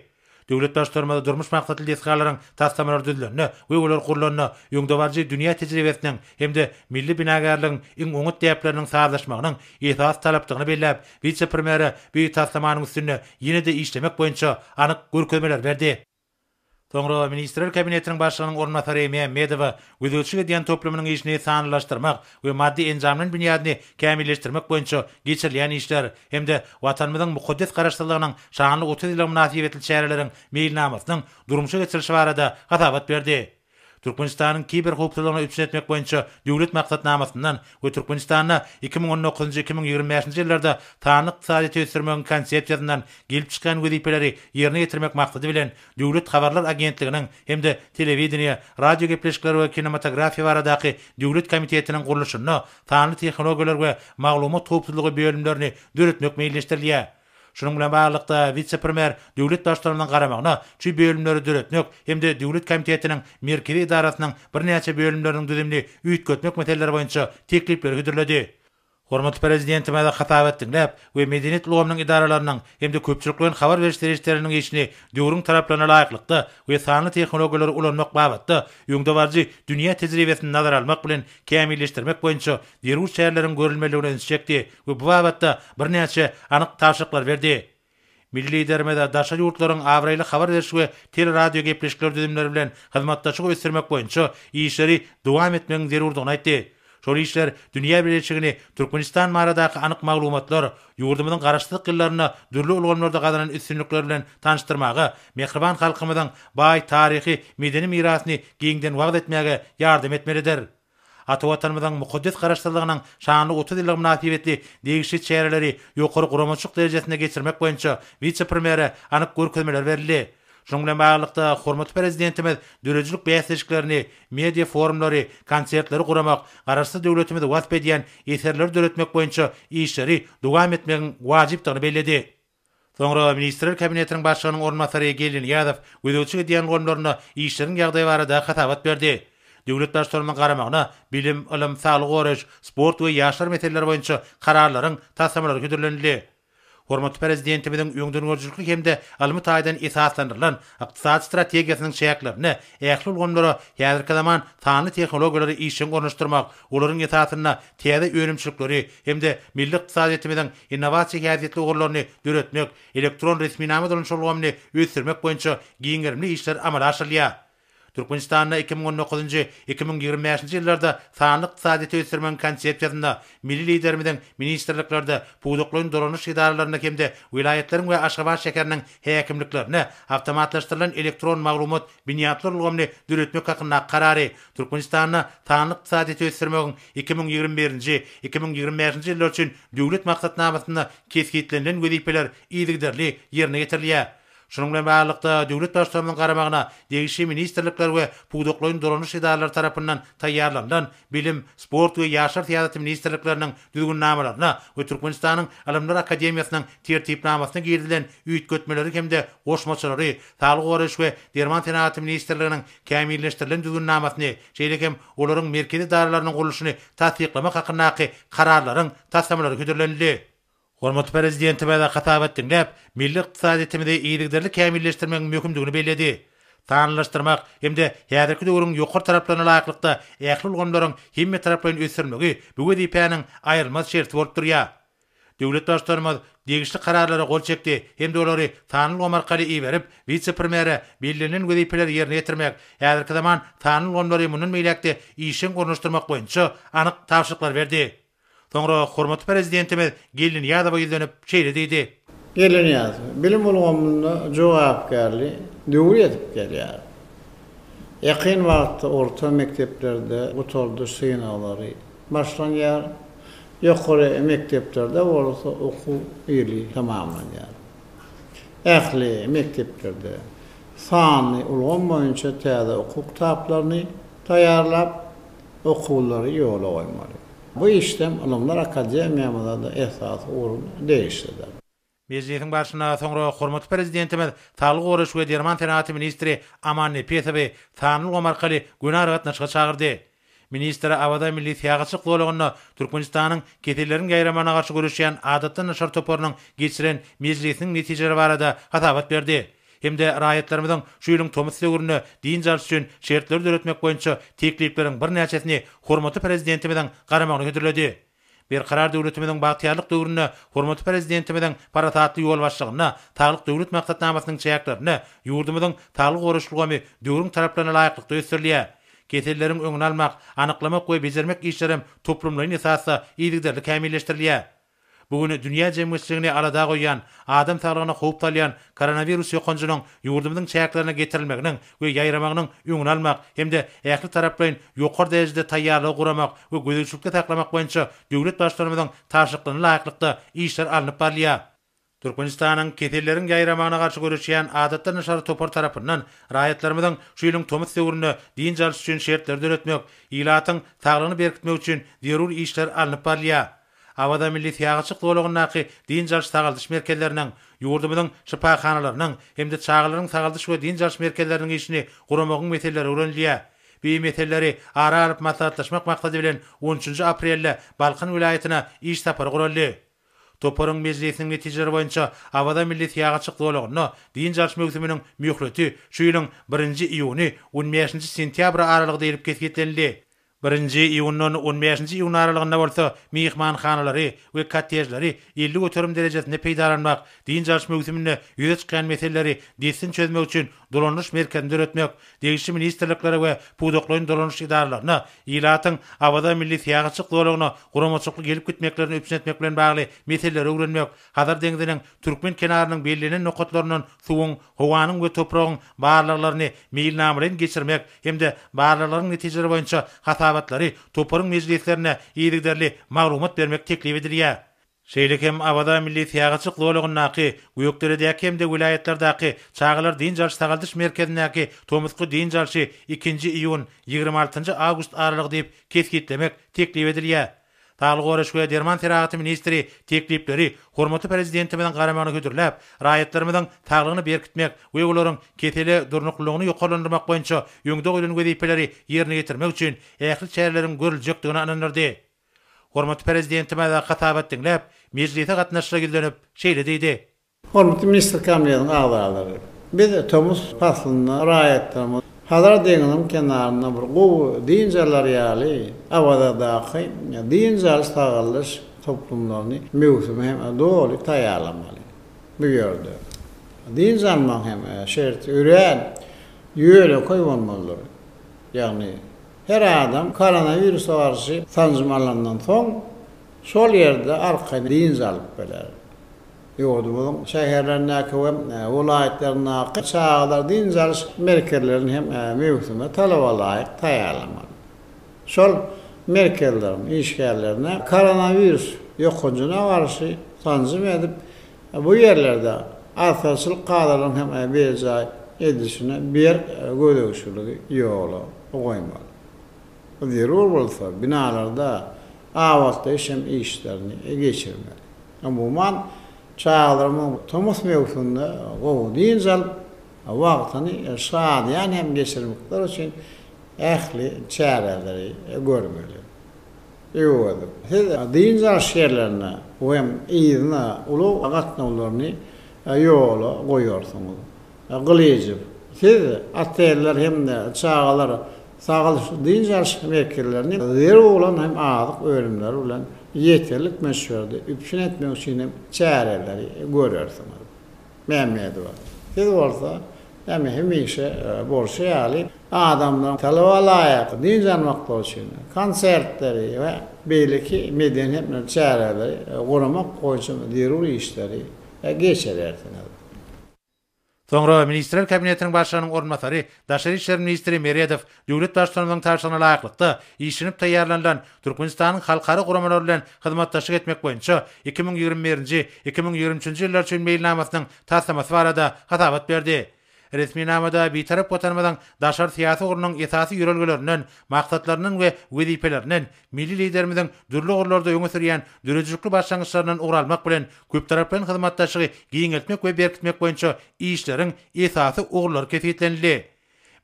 Döwlet Baştutanymyz durmuş maksatly desgalaryň taslamalary düzülende we olar gurlanda öňdebaryjy dünýä tejribesiniň hem-de milli binagärligiň iň oňat däpleriniň sazlaşmagynyň esasy talapdygyny belläp, wise-premýere bu taslamanyň üstünde ýene-de işlemek boýunça anyk görkezmeleri berdi. Soňra Ministrler Kabinetiniň Başlygynyň orunbasary Mämmedowa gözegçilik edýän toplumynyň işini sanlylaşdyrmak we maddy-enjamlaýyn binýadyny kämilleşdirmek boýunça geçirilýän işler hem-de Watanymyzyň mukaddes Garaşsyzlygynyň şanly 30 ýyllygy mynasybetli çäreleriň meýilnamasynyň durmuşa geçirilişi barada hasabat berdi. Türkmenistanyň kiberhowpsuzlygyny üpjün etmek boýunça Döwlet maksatnamasyndan we Türkmenistanda 2019-njy, 2025-nji ýyllarda sanly ykdysadyýeti ösdürmegiň Konsepsiýasyndan gelip çykýan wezipeleri ýerine ýetirmek maksady bilen Döwlet habarlar agentliginiň hem-de Telewideniýe, radiogepleşikler we kinematografiýa baradaky döwlet komitetiniň gurluşynda sanly tehnologiýalar we maglumat howpsuzlygy bölümlerini döretmek meýilleşdirilýär. Şunuň bilen baglylykda, wise-premýer döwlet Baştutanymyzyň garamagyna şu bölümleri döretmek hem-de döwlet komitetiniň merkezi edarasynyň birnäçe bölümleriniň düzümini üýtgetmek meseleleri boýunça teklipleri hödürledi. Hormatly Prezidentimiz hasabat diňläp we medeniýet ulgamynyň edaralarynyň hem-de köpçülikleýin habar beriş serişdeleriniň işini döwrüň talaplaryna laýyklykda we sanly tehnologiýalary ulanmak babatda öňdebaryjy dünýä tejribesini nazara almak bilen kämilleşdirmek boýunça zerur çäreleriň görülmelidigine ünsi çekdi we bu babatda birnäçe anyk tabşyryklary berdi. Milli Liderimiz daşary ýurtlaryň abraýly habar beriş we teleradiogepleşikler düzümleri bilen hyzmatdaşlygy ösdürmek boýunça işleri dowam etmegiň zerurdygyny aýtdy. Şol işler dünýä bileleşigini Türkmenistan baradaky anyk maglumatlar, ýurdumyzyň Garaşsyzlyk ýyllarynda dürli ulgamlarda gazanan üstünlikleri bilen tanyşdyrmaga, mähriban halkymyzyň baý taryhy, medeni mirasyny giňden wagyz etmäge ýardam etmelidir. Ata Watanymyzyň mukaddes Garaşsyzlygynyň şanly 30 ýyllygy mynasybetli degişli çäreleri ýokary guramaçylyk derejesinde geçirmek boýunça wise-premýere anyk görkezmeler berildi. Şunuň bilen baglylykda, hormatly Prezidentimiz döredijilik bäsleşiklerini, media-forumlary, konsertleri guramak, Garaşsyz döwletimizi wasp edýän eserleri döretmek boýunça işleri dowam etmegiň wajypdygyny belledi. Soňra Ministrler Kabinetiniň Başlygynyň orunbasary Geldi Nyýazow gözegçilik edýän ulgamlarynda işleriň ýagdaýy barada hasabat berdi. Döwlet Baştutanymyzyň garamagyna bilim, ylym, saglygy goraýyş, sport we ýaşlar meseleleri boýunça kararlaryň taslamalary hödürlenildi. Hormatly Prezidentimiziň öňdengörüjilikli hem-de ylmy taýdan esaslandyrylan ykdysady strategiýasynyň çäklerinde ähli ulgamlara häzirki zaman sanly tehnologiýalary işjeň ornaşdyrmak, olaryň esasynda täze önümçilikleri hem-de milli ykdysadyýetimiziň innowasiýa häsiýetli ugurlaryny döretmek, elektron resminama dolanyşyk ulgamyny ösdürmek boýunça giň gerimli işler amala aşyrylýar. Türkmenistanda 2019-njy, 2025-nji ýyllarda sanly ykdysadyýeti ösdürmegiň Konsepsiýasynda milli Liderimiziň ministrliklerde, pudaklaýyn dolanyş edaralarynda hem-de welaýatlaryň we Aşgabat şäheriniň häkimliklerinde awtomatlaşdyrylan elektron maglumat binýatlar ulgamyny döretmek hakyndaky Karary Türkmenistanda sanly ykdysadyýeti ösdürmegiň 2021-nji, 2025-nji ýyllar üçin Döwlet maksatnamasynda kesgitlenilen wezipeler yzygiderli ýerine ýetirilýär. Şunuň bilen baglylykda, döwlet Baştutanymyzyň garamagyna degişli ministrlikler we pudaklaýyn dolanyş edaralary tarapyndan taýýarlanylan Bilim, sport we ýaşlar syýasaty ministrlikleriniň Düzgünnamalaryna we Türkmenistanyň Ylymlar akademiýasynyň Tertipnamasyna girizilen üýtgetmeleri hem-de goşmaçalary, Saglygy goraýyş we derman senagaty ministrliginiň kämilleşdirilen Düzgünnamasyny, şeýle hem olaryň merkezi edaralarynyň gurluşyny tassyklamak hakyndaky Kararlaryň taslamalary hödürlenildi. Hormatly Prezidentimiz hasabat diňläp, milli ykdysadyýetimizi yzygiderli kämilleşdirmegiň möhümdigini belledi. Sanlylaşdyrmak hem-de häzirki döwrüň ýokary talaplaryna laýyklykda ähli ulgamlaryň hemmetaraplaýyn ösdürilmegi bu wezipäniň aýrylmaz şerti bolup durýar. Döwlet Baştutanymyz degişli Kararlara gol çekdi hem-de olary sanly ulgam arkaly iberip, wise-premýere bellenilen wezipeleri ýerine ýetirmek, häzirki zaman sanly ulgamlary mundan beýläk-de işjeň ornaşdyrmak boýunça anyk tabşyryklary berdi. Soňra hormatly Prezidentimiz Geldi Nyýazowa ýüzlenip, şeýle diýdi. Geldi Nyýazow, bilim ulgamynda jogapkärli döwür ýetip gelýär. Ýakyn wagtda orta mekdeplerde gutardyş synaglary başlanýar, ýokary mekdeplerde bolsa okuw ýyly tamamlanýar. Ähli mekdeplerde sanly ulgam boýunça täze okuw kitaplaryny taýýarlap, okuwlary ýola goýmaly. Bu işdem Ylymlar akademiýamyza-da esasy orun degişlidir. Mejlisiň barşynda soňra hormatly Prezidentimiz saglygy goraýyş we derman senagaty ministri Aman Nepesowy sanly ulgam arkaly göni aragatnaşyga çagyrdy. Ministr Awaza milli syýahatçylyk zolagynda Türkmenistanyň keselleriň ýaýramagyna garşy göreşýän adatdan daşary toparynyň geçiren mejlisiniň netijeleri barada hasabat berdi hem-de raýatlarymyzyň şu ýylyň tomus döwründe dynç alyş üçin şertleri döretmek boýunça teklipleriň birnäçesini hormatly Prezidentimiziň garamagyna hödürledi. Berkarar döwletimiziň bagtyýarlyk döwründe hormatly Prezidentimiziň parasatly ýolbaşçylygynda Saglyk Döwlet maksatnamasynyň çäklerinde ýurdumyzyň saglygy goraýyş ulgamy döwrüň talaplaryna laýyklykda ösdürilýär. Keselleriň öňüni almak, anyklamak we bejermek işlerem toplumlaýyn esasda yzygiderli kämilleşdirilýär. Bu gün dünýä jemgyýetçiligini alada goýýan, adam saglygyna howp salýan koronawirus ýokanjynyň ýurdumyzyň çäklerine getirilmeginiň we ýaýramagynyň öňüni almak hem-de ähli taraplaýyn ýokary derejede taýýarlygy guramak we gözegçilikde saklamak boýunça döwlet Baştutanymyzyň tabşyryklaryna laýyklykda işler alnyp barylýar. Türkmenistanyň keselleriň ýaýramagyna garşy göreşýän Adatdan daşary topary tarapyndan raýatlarymyzyň şu ýylyň tomus döwründe dynç alyş üçin şertleri döretmek, ilatyň saglygyny berkitmek üçin zerur işler alnyp barylýar. Awaza milli syýahatçylyk zolagyndaky dynç alyş-sagaldyş merkezleriniň, ýurdumyzyň şypahanalarynyň hem-de çagalaryň sagaldyş we dynç alyş merkezleriniň işini guramagyň meseleleri öwrenilýär. Bu meseleleri ara alyp maslahatlaşmak maksady bilen on üçünji aprelde Balkan welaýatyna iş sapary guraldy. Toparyň mejlisiniň netijeleri boýunça Awaza milli syýahatçylyk zolagynda dynç alyş möwsüminiň möhleti şu ýylyň birinji iýuny, on bäşinji sentýabry aralygy diýlip kesgitlenildi. Birinji iýundan on bäşinji iýun aralygynda bolsa myhmanhanalary we kottejleri 50% derejesinde peýdalanmak, dynç alyş möwsüminde ýüze çykýan meseleleri dessin çözmek üçin dolandyryş merkezini döretmek, degişli ministrliklere we pudaklaýyn dolandyryş edaralaryna ilatyň Awaza milli syýahatçylyk zolagyna guramaçylykly gelip gitmeklerini üpjün etmek bilen bagly meseleleri öwrenmek, Hazar deňziniň türkmen kenarynyň bellenen nokatlaryndan suwuň, howanyň we topragyň barlaglaryny meýilnamalaýyn geçirmek hem-de barlaglaryň netijeleri boýunça hasabatlary toparyň mejlislerinde yzygiderli maglumat bermek teklip edilýär. Şeýle hem Awaza milli syýahatçylyk zolagyndaky, Gökderedäki hem-de welaýatlardaky çagalar dynç alyş-sagaldyş merkezindäki tomusky dynç alşy ikinji iýun, 26 njy awgust aralygy diýip kesgitlemek teklip edilýär. Saglygy goraýyş we derman senagaty ministri teklipleri hormatly Prezidentimiziň garamagyna hödürläp, raýatlarymyzyň saglygyny berkitmek we olaryň kesele durnuklylygyny ýokarlandyrmak boýunça öňde goýlan wezipeleri ýerine ýetirmek üçin ähli çäreleriň görüljekdigine ynandyrdy. Hormatly Prezidentimiz hasabat diňläp, mejlise gatnaşyja ýüzlenip, şeýle diýdi. Hormatly Ministrler Kabinetiniň agzalary! Biz tomus paslynda raýatlarymyz Hazar deňziniň kenarynda bir gowy dynç alar ýaly Awazadaky dynç alyş-sagaldyş toplumlaryny möwsüme hem doly taýýarlamaly. Bu ýerde dynç almagyň hem şerti örän ýönekeý bolmalydyr. Ýagny her adam koronawirusa garşy sanjym alandan soň şol ýerde arkaýyn dynç alyp biler. Ýurdumyzyň şäherlerindäki we welaýatlaryndaky çagalar dynç alyş merkezlerini hem möwsüme talabalaýyk taýýarlamaly. Şol merkezleriň işgärlerine koronawirus ýokanjyna garşy sanjym edip, bu ýerlerde arassaçylyk kadalarynyň hem berjaý edilişine berk gözegçiligi ýola goýmaly. Zerur bolsa, binalarda abatlaýyş hem işlerini geçirmeli. Umuman, çagalarymyň tomus möwsüminde gowy dynç alyp, wagtyny şadyýan hem geçirmekleri üçin ähli çäreleri görmeli. Öwezow, siz dynç alyş ýerlerine we yzyna ulag gatnawlaryny ýola goýarsyňyz. Gylyjow, siz oteller hem-de çagalar sagaldyş-dynç alyş merkezlerini zerur bolan hem azyk önümleri bilen ýeterlik möçberde üpjün etmek üçin hem çäreleri görersiňiz. Mämmedowa, siz bolsa, ýagny hemişe bolşy ýaly, adamlaryň talaba laýyk dynç almaklary üçin konsertleri we beýleki medeni hem çäreleri guramak boýunça zerur işleri geçirersiňiz. Soňra Ministrler Kabinetiniň Başlygynyň orunbasary, daşary işler ministri Meredow döwlet Baştutanymyzyň tabşyrygyna laýyklykda işlenip taýýarlanylan Türkmenistanyň halkara guramalary bilen hyzmatdaşlyk etmek boýunça 2021-nji, 2023-nji ýyllar üçin meýilnamasynyň taslamasy barada hasabat berdi. Resminamada Bitarap Watanymyzyň daşary syýasy ugrunyň esasy ýörelgelerinden, maksatlaryndan we wezipelerinden, Milli Liderimiziň dürli ugurlarda öňe sürýän döredijilikli başlangyçlaryndan ugur almak bilen, köptaraplaýyn hyzmatdaşlygy giňeltmek we berkitmek boýunça işleriň esasy ugurlary kesgitlenildi.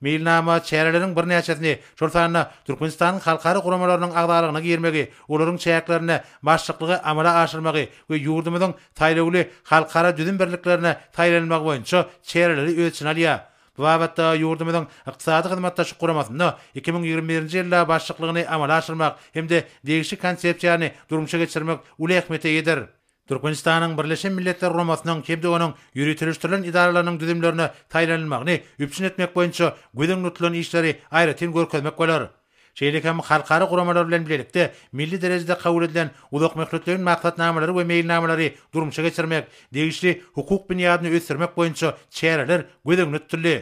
Meýilnama çäreleriň birnäçesini, şol sanda Türkmenistanyň halkara guramalarynyň agzalygyna girmegi, olaryň çäklerinde başlyklygy amala aşyrmagy we ýurdumyzyň saýlawly halkara düzüm birliklerine saýlanylmagy boýunça çäreleri öz içine alýar. Bu babatda ýurdumyzyň Ykdysady Hyzmatdaşlyk Guramasynda 2021-nji ýylda başlyklygyny amala aşyrmak hem-de degişli Konsepsiýany durmuşa geçirmek uly ähmiýete eýedir. Türkmenistanyň Birleşen Milletler Guramasynyň hem-de onuň ýöriteleşdirilen edaralarynyň düzümlerine saýlanylmagyny üpjün etmek boýunça göz öňünde tutulan işleri aýratyn görkezmek bolar. Şeýle hem halkara guramalar bilen bilelikde milli derejede kabul edilen uzakmöhletleýin maksatnamalary we meýilnamalary durmuşa geçirmek, degişli hukuk binýadyny ösdürmek boýunça çäreler göz öňünde tutuldy.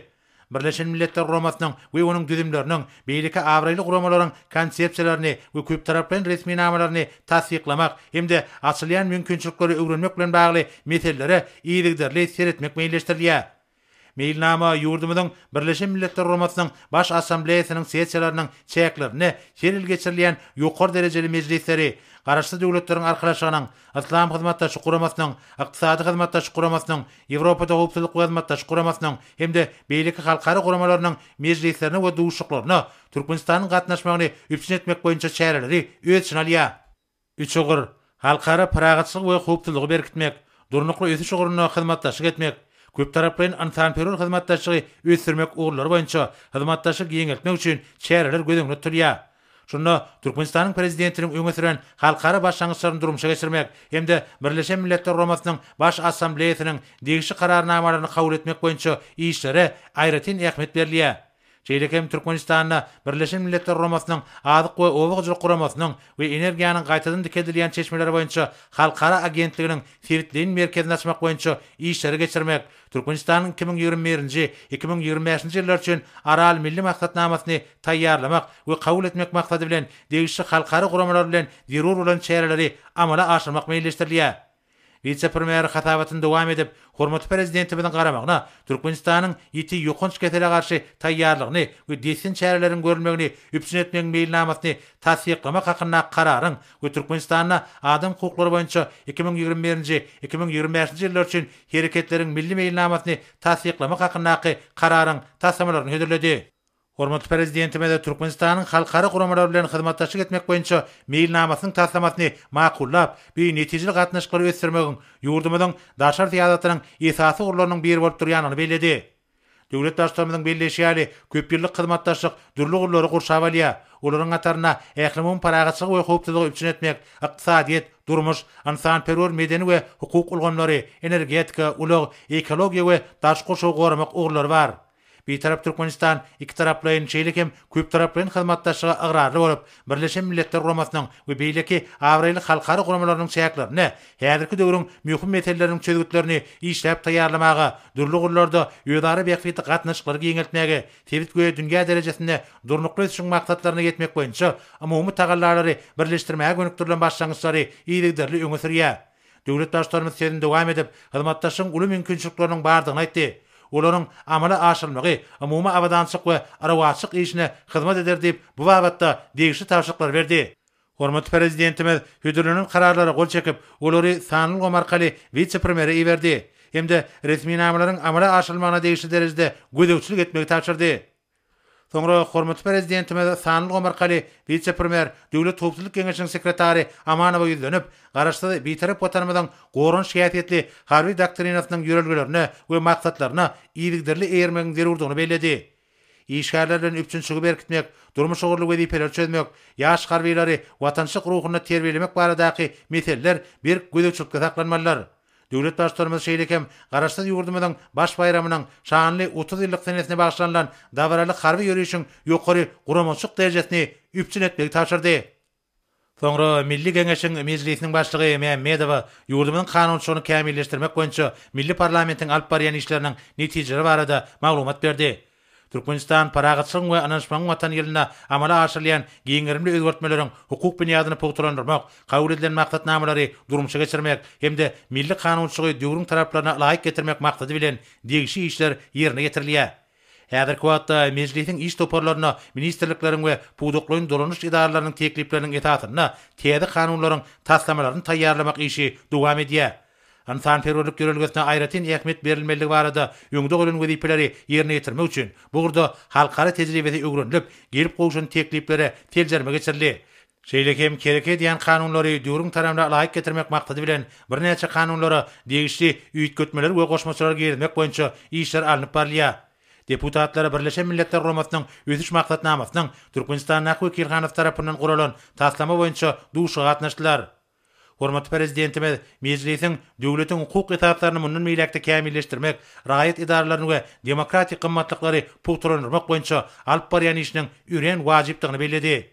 Birleşen Milletler Guramasynyň we onuň düzümleriniň, beýleki abraýly guramalaryň konsepsiýalaryny we köptaraplaýyn resminamalaryny tassyklamak hem-de açylýan mümkinçilikleri öwrenmek bilen bagly meselelere yzygiderli seretmek meýilleşdirilýär. Meýilnama ýurdumyzyň Birleşen Milletler Guramasynyň Baş Assambleýasynyň sessiýalarynyň çäklerinde her ýyl geçirilýän ýokary derejeli mejlisleri, Garaşsyz Döwletleriň Arkalaşygynyň, Yslam Hyzmatdaşlyk Guramasynyň, Ykdysady Hyzmatdaşlyk Guramasynyň, Ýewropada Howpsuzlyk we Hyzmatdaşlyk Guramasynyň hem-de beýleki halkara guramalarynyň mejlislerine we duşuşyklaryna Türkmenistanyň gatnaşmagyny üpjün etmek boýunça çäreleri öz içine alýar. Üç ugur, halkara parahatçylygy we howpsuzlygy berkitmek, durnukly ösüş ugrunda hyzmatdaşlyk etmek, köptaraplaýyn ynsanperwer hyzmatdaşlygy ösdürmek ugurlary boýunça hyzmatdaşlygy giňeltmek üçin çäreler göz öňünde tutulýar. Şunda Türkmenistanyň Prezidentiniň öňe süren halkara başlangyçlaryny durmuşa geçirmek hem-de Birleşen Milletler Guramasynyň Baş Assambleýasynyň degişli Kararnamalaryny kabul etmek boýunça işlere aýratyn ähmiýet berilýär. Şeýle hem Türkmenistanda Birleşen Milletler Guramasynyň Azyk we oba hojalyk guramasynyň we Energiýanyň gaýtadan dikeldilýän çeşmeleri boýunça halkara agentliginiň sebitleýin merkezini açmak boýunça işleri geçirmek, Türkmenistanyň 2021-nji, 2025-nji ýyllar üçin Aral milli maksatnamasyny taýýarlamak we kabul etmek maksady bilen degişli halkara guramalar bilen zerur bolan çäreleri amala aşyrmak meýilleşdirilýär. Wise-premýer hasabatyny dowam edip, hormatly Prezidentimiziň garamagyna Türkmenistanyň ýiti ýokanç kesele garşy taýýarlygyny we dessin çäreleriň görülmegini üpjün etmegiň meýilnamasyny tassyklamak hakyndaky Kararyň we Türkmenistanda adam hukuklary boýunça 2021-nji, 2025-nji ýyllar üçin Hereketleriň milli meýilnamasyny tassyklamak hakyndaky Kararyň taslamalaryny hödürledi. Hormatly Prezidentimiz Türkmenistanyň halkara guramalary bilen hyzmatdaşlyk etmek boýunça meýilnamasynyň taslamasyny makullap, bu netijeli gatnaşyklary ösdürmegiň ýurdumyzyň daşary syýasatynyň esasy ugurlarynyň biri bolup durýandygyny belledi. Döwlet Baştutanymyzyň belleýşi ýaly, köpýyllyk hyzmatdaşlyk dürli ugurlary gurşap alýar. Olaryň hatarynda ählumumy parahatçylygy we howpsuzlygy üpjün etmek, ykdysadyýet, durmuş, ynsanperwer, medeni we hukuk ulgamlary, energetika, ulag, ekologiýa we daşky gurşawy goramak ugurlary bar. Bitarap Türkmenistan ikitaraplaýyn, şeýle hem köptaraplaýyn hyzmatdaşlyga ygrarly bolup, Birleşen Milletler Guramasynyň we beýleki abraýly halkara guramalarynyň çäklerinde häzirki döwrüň möhüm meseleleriniň çözgütlerini işläp taýýarlamaga, dürli ugurlarda özara bähbitli gatnaşyklary giňeltmäge, sebit we dünýä derejesinde durnukly ösüşiň maksatlaryna ýetmek boýunça umumy tagallalary birleşdirmäge gönükdirilen başlangyçlary yzygiderli öňe sürýär. Döwlet Baştutanymyz sözüni dowam edip, hyzmatdaşlygyň uly mümkinçilikleriniň bardygyny aýtdy. Olaryň amala aşyrylmagy umumy abadançylyk we rowaçlyk işine hyzmat eder diýip, bu babatda degişli tabşyryklary berdi. Hormatly Prezidentimiz hödürlenen Kararlara gol çekip, olary sanly ulgam arkaly wise-premýere iberdi hem-de resminamalaryň amala aşyrylmagyna degişli derejede gözegçilik etmegi tabşyrdy. Soňra hormatly Prezidentimiz sanly ulgam arkaly wise-premýer, Döwlet howpsuzlyk geňeşiniň sekretary Amanowa ýüzlenip, Garaşsyz, Bitarap Watanymyzyň goranyş häsiýetli Harby doktrinasynyň ýörelgelerine we maksatlaryna yzygiderli eýermegiň zerurdygyny belledi. Işgärler bilen üpjünçiligi berkitmek, durmuş ugurly wezipeleri çözmek, ýaş harbylary watançylyk ruhunda terbiýelemek baradaky meseleler berk gözegçilikde saklanmalydyr. Döwlet Baştutanymyz şeýle hem Garaşsyz ýurdumyzyň baş baýramynyň şanly 30 ýyllyk senesine bagyşlanylan dabaraly harby ýörişiň ýokary guramaçylyk derejesini üpjün etmegi tabşyrdy. Soňra Milli Geňeşiň Mejlisiniň Başlygy Mämmedowa ýurdumyzyň kanunçylygyny kämilleşdirmek boýunça milli parlamentiň alyp barýan işleriniň netijeleri barada maglumat berdi. Türkmenistan Parahatçylygyň we ynanyşmagyň Watany ýylynda amala aşyrylýan giň gerimli özgertmeleriň hukuk binýadyny pugtalandyrmak, kabul edilen maksatnamalary durmuşa geçirmek hem-de milli kanunçylygy döwrüň talaplaryna laýyk getirmek maksady bilen degişli işler ýerine ýetirilýär. Häzirki wagtda Mejlisiň iş toparlarynda ministrlikleriň we pudaklaýyn dolanyş edaralarynyň teklipleriniň esasynda täze kanunlaryň taslamalaryny taýýarlamak işi dowam edýär. Ynsanperwerlik ýörelgesine aýratyn ähmiýet berilmelidigi barada öňde goýlan wezipeleri ýerine ýetirmek üçin bu ugurda halkara tejribesi öwrenilip, gelip gowşan tekliplere seljerme geçirildi. Şeýle hem hereket edýän kanunlary döwrüň talabyna laýyk getirmek maksady bilen birnäçe kanunlara degişli üýtgetmeleri we goşmaçalary girizmek boýunça işler alnyp barylýar. Deputatlar Birleşen Milletler Guramasynyň Ösüş Maksatnamasynyň Türkmenistandaky wekilhanasy tarapyndan guralan taslama boýunça duşuşyga gatnaşdylar. Hormatly Prezidentimiz Mejlisiň döwletiň hukuk esaslaryny mundan beýläk-de kämilleşdirmek, raýat edaralaryny we demokratik gymmatlyklary pugtalandyrmak boýunça alyp barýan işiniň örän wajypdygyny belledi.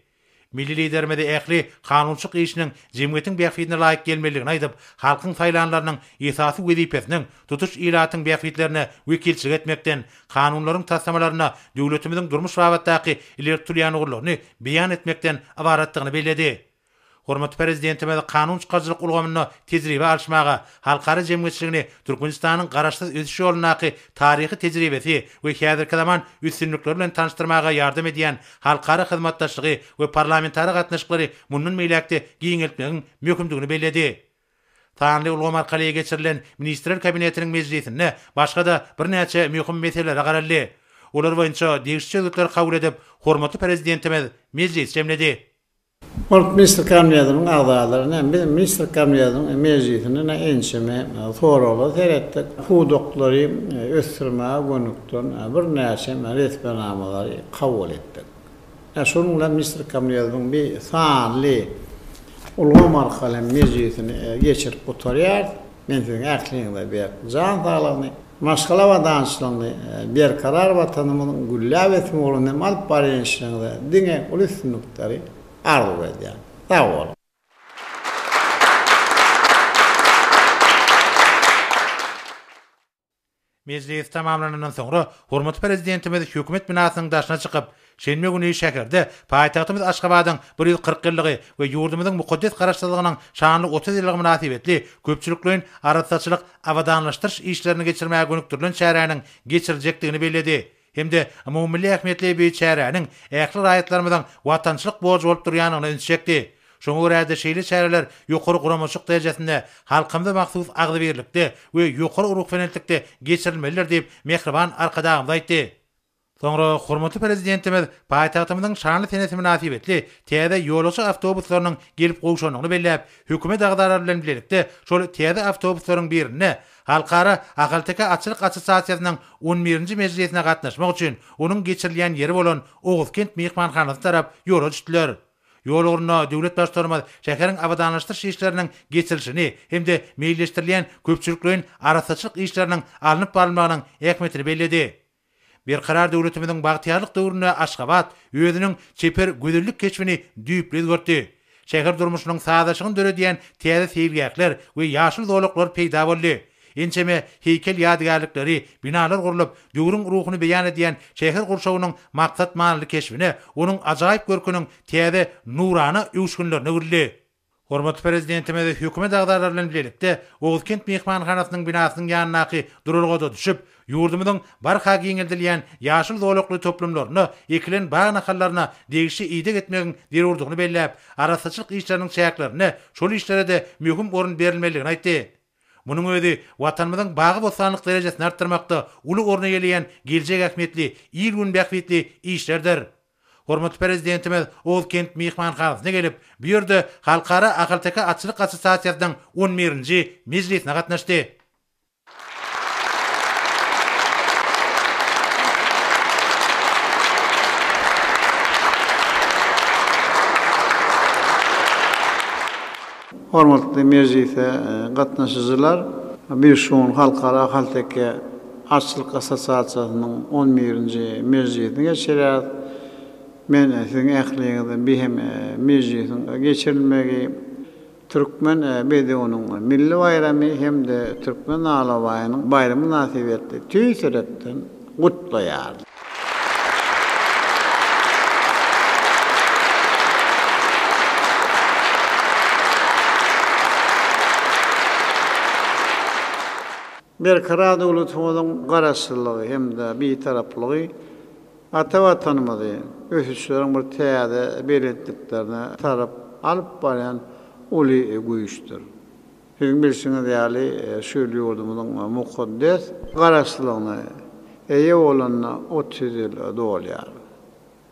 Milli Liderimiz ähli kanunçylyk işiniň jemgyýetiň bähbidine laýyk gelmelidigini aýdyp, halkyň saýlanlarynyň esasy wezipesiniň tutuş ilatyň bähbitlerine wekilçilik etmekden, kanunlaryň taslamalarynda döwletimiziň durmuş babatdaky ileri tutulýan ugurlaryny beýan etmekden ybaratdygyny belledi. Hormatly Prezidentimiz kanun çykaryjylyk ulgamynda tejribe alyşmaga, halkara jemgyýetçiligini Türkmenistanyň garaşsyz ösüş ýolundaky taryhy tejribesi we häzirki zaman üstünlikleri bilen tanyşdyrmaga ýardam edýän halkara hyzmatdaşlygy we parlamentara gatnaşyklary mundan beýläk-de giňeltmegiň möhümdigini belledi. Sanly ulgam arkaly geçirilen Ministrler Kabinetiniň mejlisinde başga-da birnäçe möhüm meselelere garaldy. Olar boýunça degişli çözgütleri kabul edip, hormatly Prezidentimiz mejlisi jemledi. Hormatly Ministrler Kabinetiniň agzalary, näme biz Ministrler Kabinetiniň mejlisinde ençeme soraglara seretdik. Pudaklary ösdürmäge gönükdirilen birnäçe resminamalary kabul etdik. Şonuň bilen Ministrler Kabinetiniň bir sanly ulgam arkaly mejlisini geçirip gutarýarys. Men siziň ähliňize berk jan saglygyny, maşgala abadançylygyny, berkarar Watanymyzyň gülläp ösmegi ugrunda hem alyp barýan işleriňizde diňe uly üstünlikleri arzuw edýän. Sag boluň! Mejlis tamamlanandan soňra, hormatly Prezidentimiz Hökümet binasynyň daşyna çykyp, şenbe güni şäherde paýtagtymyz Aşgabadyň 140 ýyllygy we ýurdumyzyň mukaddes Garaşsyzlygynyň şanly 30 ýyllygy mynasybetli köpçülikleýin arassaçylyk abadanlaşdyryş işlerini geçirmäge gönükdirilen çäräniň geçiriljekdigini belledi hem-de umumymilli ähmiýetli bu çäräniň ähli raýatlarymyzyň watançylyk borjy bolup durýandygyna ünsi çekdi. Şoňa görä-de, şeýle çäreler ýokary guramaçylyk derejesinde, halkymyza mahsus agzybirlikde we ýokary ruhubelentlikde geçirilmelidir diýip, mähriban Arkadagymyz aýtdy. Soňra hormatly Prezidentimiz paýtagtymyzyň şanly senesi mynasybetli täze ýolagçy awtobuslarynyň gelip gowşandygyny belläp, hökümet agzalary bilen bilelikde şol täze awtobuslaryň birinde Halkara ahalteke atçylyk assosiasiýasynyň on birinji mejlisine gatnaşmak üçin onuň geçirilýän ýeri bolan Oguzkent myhmanhanasyna tarap ýola düşdüler. Ýol ugrunda döwlet Baştutanymyz şäheriň abadanlaşdyryş işleriniň geçirilişini hem-de meýilleşdirilýän köpçülikleýin arassaçylyk işleriniň alnyp barylmagynyň ähmiýetini belledi. Berkarar döwletimiziň bagtyýarlyk döwründe Aşgabat özüniň çeper gözellik keşbini düýpli özgertdi. Şäher durmuşynyň sazlaşygyny döredýän täze seýilgähler we ýaşyl zolaklar peýda boldy. Ençeme heýkel ýadygärlikleri, binalar gurlup, döwrüň ruhuny beýan edýän şäher gurşawynyň maksat-manyly keşbine, onuň ajaýyp görküniň täze nurana öwüşginlerine öwrüldi. Hormatly Prezidentimiz Hökümet agzalary bilen bilelikde Oguzkent myhmanhanasynyň binasynyň ýanyndaky duralgada düşüp, ýurdumyzyň barha giňeldilýän ýaşyl zolakly toplumlarynda ekilen bag nahallaryna degişli ideg etmegiň zerurdygyny belläp, arassaçylyk işleriniň çäklerinde şol işlere-de möhüm orun berilmelidigini aýtdy. Munuň özi Watanymyzyň bagy-bossanlyk derejesini artdyrmakda uly orny eýeleýän geljek ähmiýetli, il-gün bähbitli işlerdir. Hormatly Prezidentimiz Oguzkent myhmanhanasyna gelip, bu ýerde Halkara ahalteke atçylyk assosiasiýasynyň on birinji mejlisine gatnaşdy. Hormatly mejlise gatnaşyjylar, biz şu gün Halkara ahalteke atçylyk assosiasiýasynyň on birinji mejlisini geçirýäris. Men siziň ähliňizi bi hem mejlisiň geçirilmegi Türkmen bedewiniň milli baýramy hem-de Türkmen alabaýynyň baýramy mynasybetli tüýs ýürekden gutlaýaryn. Berkarar döwletimiziň Garaşsyzlygy hem-de Bitaraplygy ata Watanymyzy ösüşleriň bir täze belentliklerine tarap alyp barýan uly güýçdür. Siziň bilşiňiz ýaly, şu ýyl ýurdumyzyň mukaddes Garaşsyzlygyna eýe bolanyna 30 ýyl dolýar.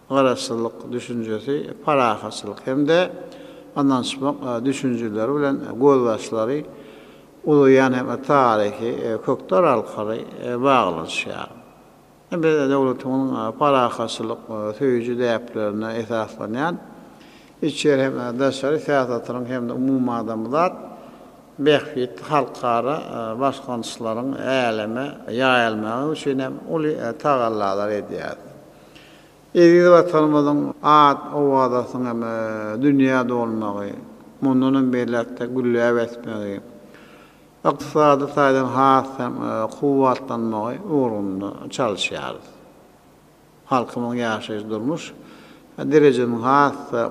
Garaşsyzlyk düşünjesi parahatçylyk hem-de ynanyşmak düşünjeleri bilen gözbaşlary uzaýan hem taryhy kökler arkaly baglanyşýar. Biz döwletimiziň parahatçylyk söýüji däplerine esaslanýan içeri hem daşary syýasatynyň hem-de umumadamzat bähbitli halkara başlangyçlaryň äleme ýaýylmagy üçin hem uly tagallalar edýäris. Eziz Watanymyzyň at-owazasynyň hem dünýä dolmagy, mundan hem beýläk-de gülläp ösmegi, ykdysady taýdan has hem kuwwatlanmagy ugrunda çalyşýarys. Halkymyzyň ýaşaýyş-durmuş derejesiniň has-da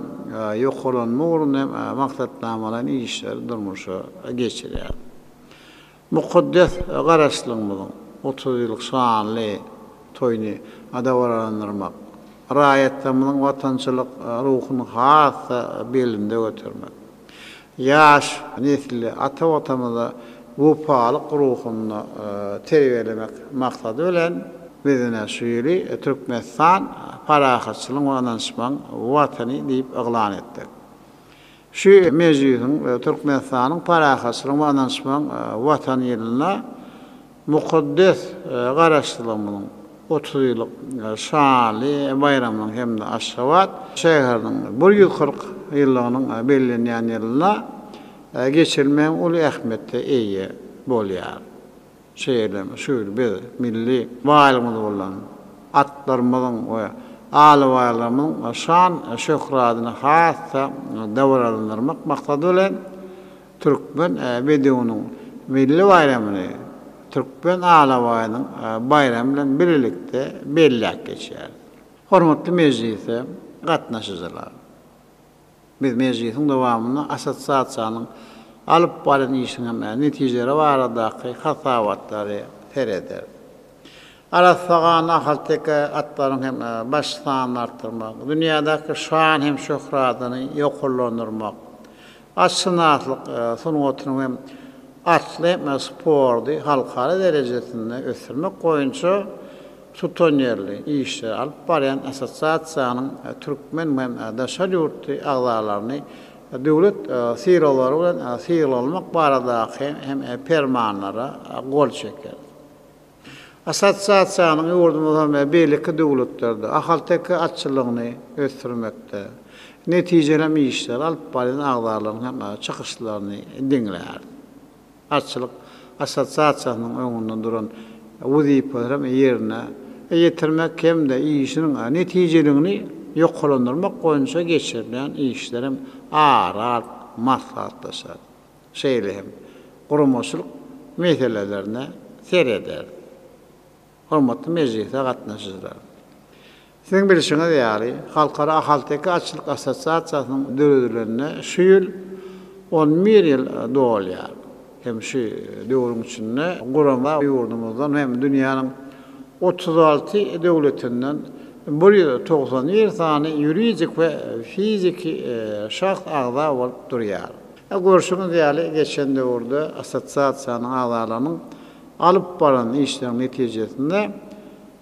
ýokarlanmagy ugrunda hem maksatnamalaýyn işleri durmuşa geçirýär. Mukaddes Garaşsyzlygymyzyň 30 ýyllyk şanly toýuny dabaralandyrmak, raýatlarymyzyň watançylyk ruhuny has-da belende götermek, ýaş nesli ata Watanymyza wepalyk ruhunda terbiýelemek maksady bilen, biz ine şu ýyly Türkmenistan parahatçylygyň we ynanyşmagyň Watany diýip yglan etdik. Şu mejlisiň Türkmenistanyň parahatçylygyň we ynanyşmagyň Watany ýylynda mukaddes Garaşsyzlygymyzyň 30 ýyllyk şanly baýramynyň hem-de Aşgabat şäheriniň 140 ýyllygynyň bellenýän ýylynda geçirilmegi uly ähmiýete eýe bolýar. Şeýle hem şu ýyl biz milli baýlygymyz bolan atlarymyzyň we alabaýlarymyzyň şan-şöhratyny has-da dabaralandyrmak maksady bilen, Türkmen bedewiniň milli baýramyny Türkmen alabaýynyň baýramy bilen birlikde belläp geçýäris. Hormatly mejlise gatnaşyjylar! Biz mejlisiň dowamynda assosiasiýanyň alyp barýan işiniň netijeleri baradaky hasabatlary serederis. Arassa ganly ahalteke atlaryň hem baş sanyny artdyrmak, dünýädäki şan hem şöhratyny ýokarlandyrmak, atşynaslyk sungatynyň hem atly sporty halkara derejesinde ösdürmek boýunça tutanýerli işleri alyp barýan assosiasiýanyň türkmen hem daşary ýurtly agzalaryny döwlet sylaglary bilen sylaglamak baradaky hem permanlara gol çekeris. Assosiasiýanyň ýurdumyzda hem beýleki döwletlerde ahalteke atçylygyny ösdürmekde netijeli hem işleri alyp barýan agzalaryň hem çykyşlaryny diňläris. Atçylyk assosiasiýasynyň öňünde duran wezipeleri hem ýerine ýetirmek hem-de işiniň netijeligini ýokarlandyrmak boýunça geçirilýän işler hem ara alyp maslahatlaşar. Şeýle hem guramaçylyk meselelerine sereder. Hormatly mejlise gatnaşyjylar! Siziň bilşiňiz ýaly, Halkara ahalteke atçylyk assosiasiýasynyň döredilenine şu ýyl 11 ýyl dolýar. Hem şu döwrüň içinde gurama ýurdumyzdan hem dünýäniň 36 döwletinden 191 sany ýuridik we fiziki şahs agza bolup durýar. Görşüňiz ýaly, geçen döwürde assosiasiýanyň agzalarynyň alyp baran işleriniň netijesinde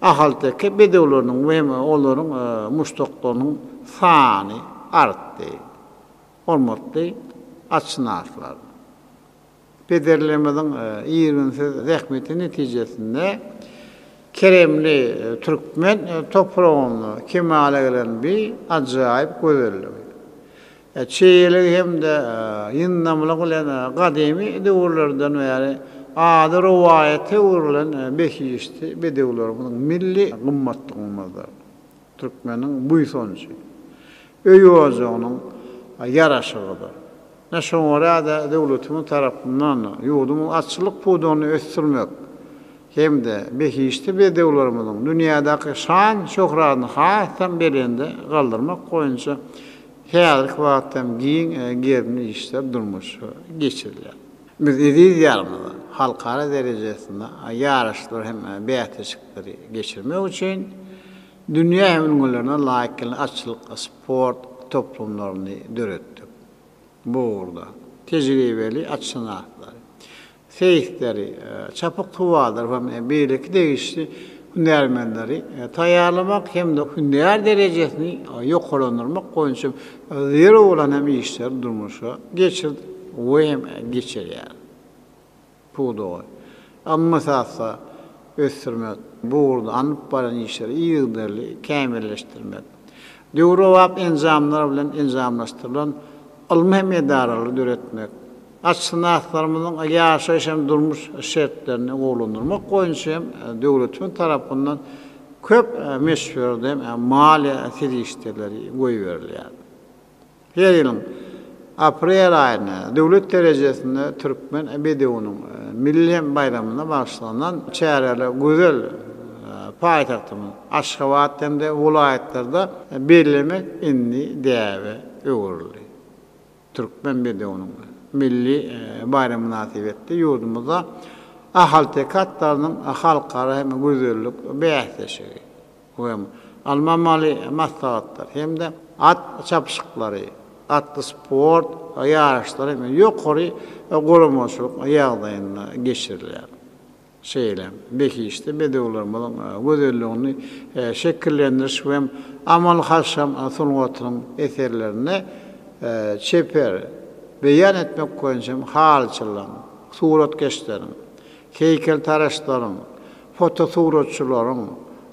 ahalteke bedewleriniň we hem olaryň muşdaklarynyň sany artdy. Hormatly atşynaslar! Pederlerimiziň irginsiz zähmeti netijesinde keremli türkmen topragynda kemala gelen bi ajaýyp gözelligi, Çeýeligi hem-de ýyndamlygy bilen gadymy döwürlerden bäri ady rowaýata öwrülen behişdi bedewlerimiziň milli gymmatlygymyzdyr. Türkmeniň buýsanjy, öý-ojagynyň ýaraşygydyr. Ine, şoňa görä-de, döwletimiz tarapyndan ýurdumyzyň atçylyk pudagyny ösdürmek hem-de behişdi bedewlerimiziň dünýädäki şan-şöhratyny hasam belende galdyrmak boýunça Häzirki wagtda hem giň gerimli işler durmuşa geçirilýär. Biz eziz Diýarymyzda halkara derejesinde ýaryşlary hem bäsleşikleri geçirmek üçin dünýä hem ülňülerine laýyk gelýän atçylyk sport toplumlaryny döretdik. Bu ugurda tejribeli atşynaslary, seýisleri, çapyksuwarlary we beýleki degişli hünärmenleri taýýarlamak hem-de hünär derejesini ýokarlandyrmak boýunça zerur bolan hem işleri durmuşa geçirdik we hem geçirýäris. Pudagy ylmy esasda ösdürmek, bu ugurda alnyp barýan işleri yzygiderli kämilleşdirmek, döwrebap enjamlar bilen enjamlaşdyrylan ylmy hem edaralary döretmek, Atşynaslarymyzyň ýaşaýyş hem durmuş şertlerini gowulandyrmak boýunça hem döwletimiz tarapyndan köp möçberde maliýe serişdeleri goýberilýär. Her ýylyň aprel aýynda döwlet derejesinde Türkmen bedewiniň milli hem baýramyna bagyşlanan çäreler gözel. Paýtagtymyz Aşgabat hem-de welaýatlarda bellemek indi däbe öwrüldi. Türkmen bedewiniň milli baýramy mynasybetli ýurdumyzda ahalteke atlarynyň halkara hem gözellik bäsleşigi we alma-maly maslahatlar hem-de at çapyşyklary, atly sport ýaryşlary hem ýokary guramaçylyk ýagdaýynda geçirilýär. Şeýle behişdi bedewlerimiziň gözelligini şekillendiriş we amaly-haşam sungatynyň eserlerinde çeper beýan etmek boýunça hem halyçylaryň, suratkeşleriň, heýkeltaraşlaryň, fotosuratçylaryň,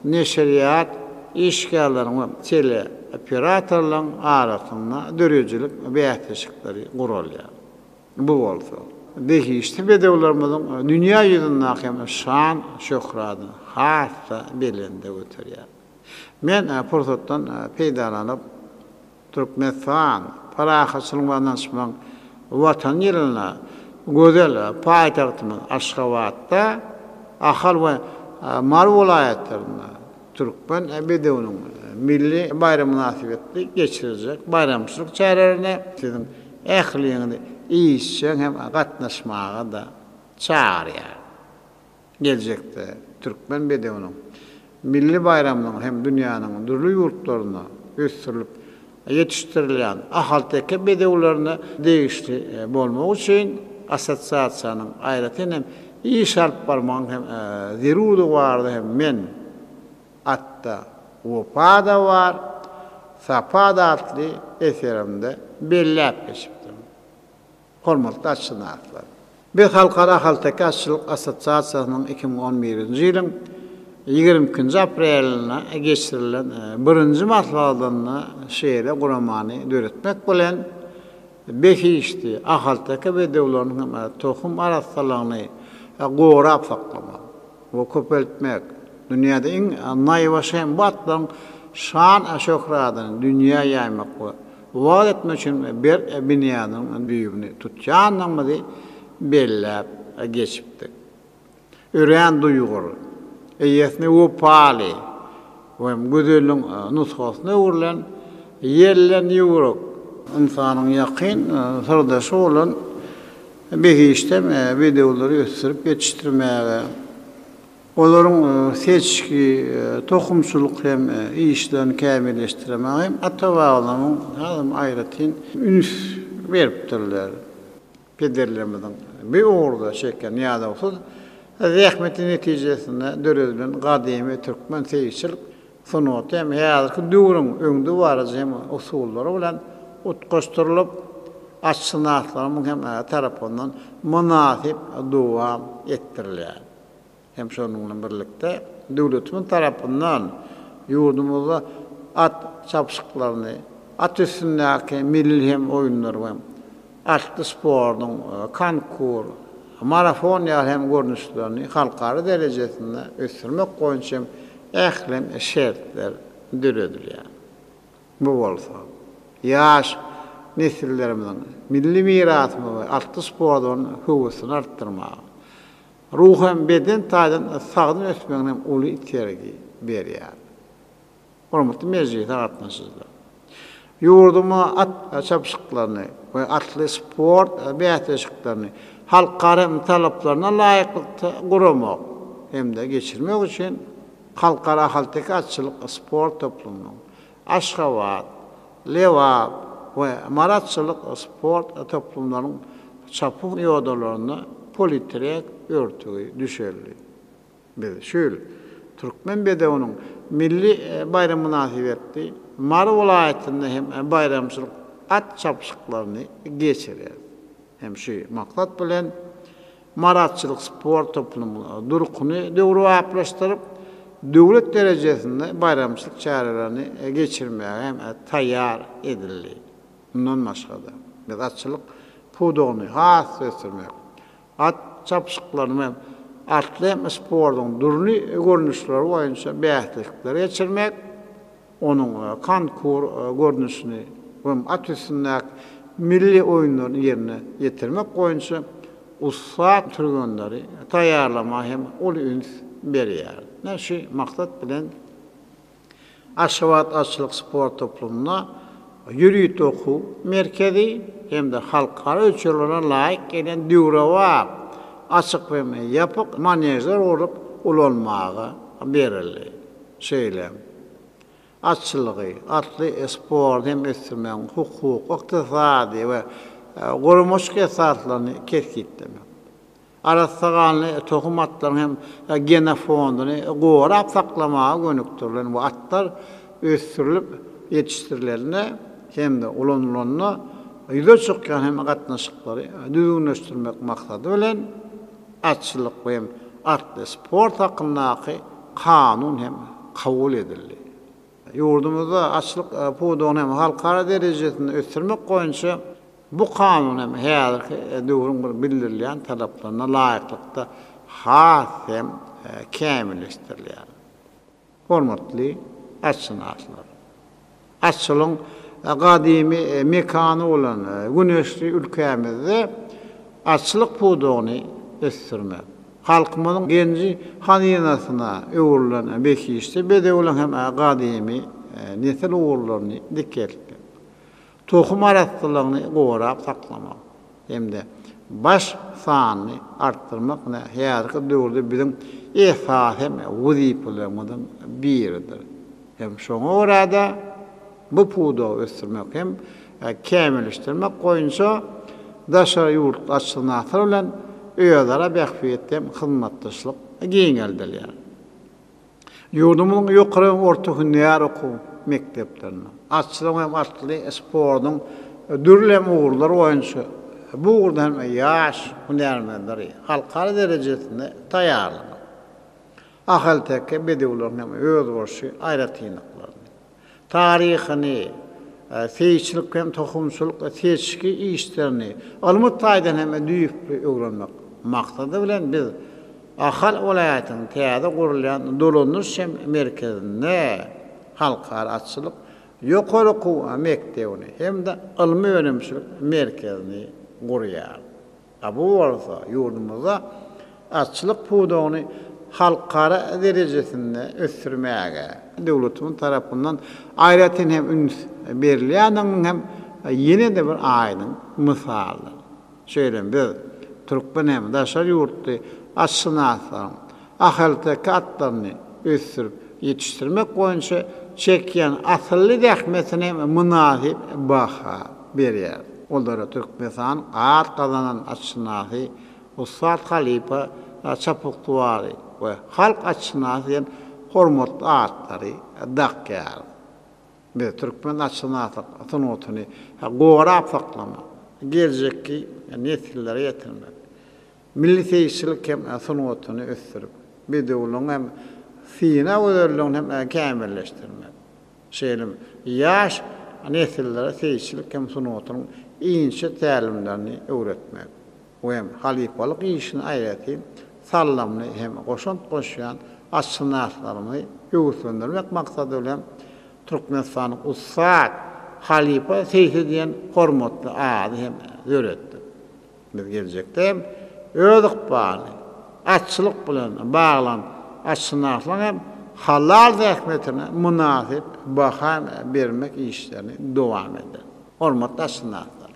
neşirýat işgärleriniň we teleoperatorlaryň arasynda döredijilik bäsleşikleri guralýar. Bu bolsa, behişdi bedewlerimiziň dünýä ýüzündäki hem şan-şöhratyny has-da belende göterýär. Men pursatdan peýdalanyp, Türkmenistan, parahatçylygyň we ynanyşmagyň Watany ýylynda gözel paýtagtymyz Aşgabatda, Ahal we Mary welaýatlarynda Türkmen bedewiniň milli baýramy mynasybetli geçiriljek baýramçylyk çärelerine siziň ähliňizi işjeň hem gatnaşmaga-da çagyrýar. Geljekde türkmen bedewiniň milli baýramynyň hem dünýäniň dürli ýurtlarynda ösdürilip ýetişdirilýän ahalteke bedewlerine degişli bolmagy üçin assosiasiýanyň aýratyn hem iş alyp barmagyň hem zerurdygy barada hem men Atda wepa-da bar, sapa-da atly eserimde belläp geçipdim. Hormatly atşynaslar! Biz Halkara ahalteke atçylyk assosiasiýasynyň 2011-nji ýylyň 22-nji aprelinde geçirilen birinji maslahatynda şeýle guramany döretmek bilen, behişdi ahalteke bedewleriniň hem tohum arassalygyny gorap saklamak we köpeltmek, dünýäde iň naýbaşy hem bu atlaryň şan-şöhratyny dünýä ýaýmak we wagyz etmek üçin berk binýadynyň düýbüni tutýandygymyzy belläp geçipdik. Örän duýgur, eýesine wepaly we gözelligiň nusgasyna öwrülen ýelden ýüwrük, ynsanyň ýakyn syrdaşy bolan behişdem bedewleri ösdürip ýetişdirmäge, Olaryň seçgi, tohumçylyk hem işlerini kämilleşdirmäge hem ata-babalarymyň hasam aýratyn üns beripdirler. Pederlerimiziň bu ugurda çeken ýadawsyz zähmeti netijesinde döredilen gadymy türkmen seýisçilik sungaty hem häzirki döwrüň öňdebaryjy hem usullary bilen utgaşdyrylyp, atşynaslarymyň hem tarapyndan mynasyp dowam etdirilýär. Hem şonuň bilen birlikde, döwletimiz tarapyndan ýurdumyzda at çapyşyklaryny, at üstündäki milli hem oýunlary we atly sportuň konkur, marafon ýaly hem görnüşlerini halkara derejesinde ösdürmek boýunça hem ähli şertler döredilýär. Bu bolsa, ýaş nesillerimiziň milli mirasymyza we atly sporta bolan höwesini artdyrmaga, Ruhy hem beden taýdan sagdyn ösmegine hem uly itergi berýär. Hormatly mejlise gatnaşyjylar! Ýurdumyzda at çapyşyklaryny we atly sport bäsleşiklerini halkara talaplaryna laýyklykda guramak hem-de geçirmek üçin Halkara ahalteke atçylyk sport toplumynyň, Aşgabat, Lebap we Mary atçylyk sport toplumlarynyň çapuw ýodalarynda politrek örtügi düşeldi. Biz şu ýyl Türkmen bedewiniň milli baýramy mynasybetli Mary welaýatynda hem baýramçylyk at çapyşyklaryny geçireris. Hem şu maksat bilen Mary atçylyk sport toplumynyň durkuny döwrebaplaşdyryp, döwlet derejesinde baýramçylyk çärelerini geçirmäge hem taýýar edildi. Mundan başga-da, biz atçylyk pudagyny has-da ösdürmek, at çapyşyklaryny we atly sportuň dürli görnüşleri boýunça bäsleşikleri geçirmek, onuň konkur görnüşini we at üstündäki milli oýunlaryny ýerine ýetirmek boýunça ussat türgenleri taýýarlamaga hem uly üns. berýär. Ine, şu maksat bilen Aşgabat atçylyk sport toplumynda ýörite okuw merkezi hem-de halkara ölçeglerine laýyk gelýän döwrebap açyk we ýapyk manežler gurlup ulanmaga berildi. Şeýle hem, atçylygy, atly sporty hem ösdürmegiň hukuk, ykdysady we guramaçylyk esaslaryny kesgitlemek. Arassa ganly tohum atlaryň hem genofondyny gorap saklamaga gönükdirilen bu atlar ösdürilip ýetişdirilende hem-de ulanylanda ýüze çykýan hem gatnaşyklary düzgünleşdirmek maksady bilen Atçylyk we atly sport hakyndaky Kanun hem kabul edildi. Ýurdumyzda atçylyk pudagyny hem halkara derejesinde ösdürmek boýunça Bu kanun hem häzirki döwrüň bir bildirilýän talaplaryna laýyklykda has hem kämilleşdirilýär. Hormatly atşynaslar! Atçylygyň gadymy mekany bolan güneşli ülkämizde atçylyk pudagyny ösdürmek, halkymyzyň genji-hazynasyna öwrülen behişdi bedewleriň hem gadymy nesil ugurlaryny dikeltmek, tohum arassalygyny gorap saklamak hem-de baş sanyny artdyrmak ine häzirki döwürde biziň esasy hem wezipelerimiziň biridir. Hem şoňa görä-de, bu pudagy ösdürmek hem kämilleşdirmek boýunça daşary ýurtly atşynaslar bilen özara bähbitli hem hyzmatdaşlyk giňeldilýär. Ýurdumyzyň ýokary we orta hünär okuw mekdeplerinde atçylygyň hem atly sportuň dürli hem ugurlary boýunça bu ugurda hem ýaş hünärmenleri halkara derejesinde taýýarlamak, ahalteke bedewleriniň hem özboluşly aýratynlyklaryny, taryhyny, seýisçilik hem tohumçylyk seçgi işlerini ylmy taýdan hem düýpli öwrenmek maksady bilen biz Ahal welaýatynyň täze gurulýan dolandyryş hem merkezinde Halkara atçylyk ýokary okuw mekdebini hem-de ylmy-önümçilik merkezini gurýar. A bu bolsa ýurdumyzda atçylyk pudagyny halkara derejesinde ösdürmäge döwletimiz tarapyndan aýratyn hem üns berilýändiginiň hem ýene-de bir aýdyň mysalydyr. Şeýle hem biz, türkmen hem daşary ýurtly atşynaslaryň ahalteke atlaryny ösdürip ýetişdirmek boýunça çekýän asylly zähmetine hem mynasyp baha berýär. Olara Türkmenistanyň at gazanan atşynasy, ussat halypa çapyksuwary we halk atşynasy diýen hormatly atlary dakýar. Biz türkmen atşynaslyk sungatyny gorap saklamak, geljekki nesillere ýetirmek, milli seýisçilik hem sungatyny ösdürip, bedewligiň hem syna gözelligini hem kämilleşdirmek, Şeýle hem ýaş nesillere seýisçilik hem sungatynyň inçe tälimlerini öwretmek we hem halypalyk işine aýratyn saldamly hem goşant goşýan atşynaslarymyzy höweslendirmek maksady bilen Türkmenistanyň ussat halypa seýsi diýen hormatly ady hem döretdik. Biz geljekde hem öz ykbalyny atçylyk bilen baglan atşynaslaryň hem halal zähmetine mynasyp baha bermek işlerini dowam ederis. Hormatly atşynaslar!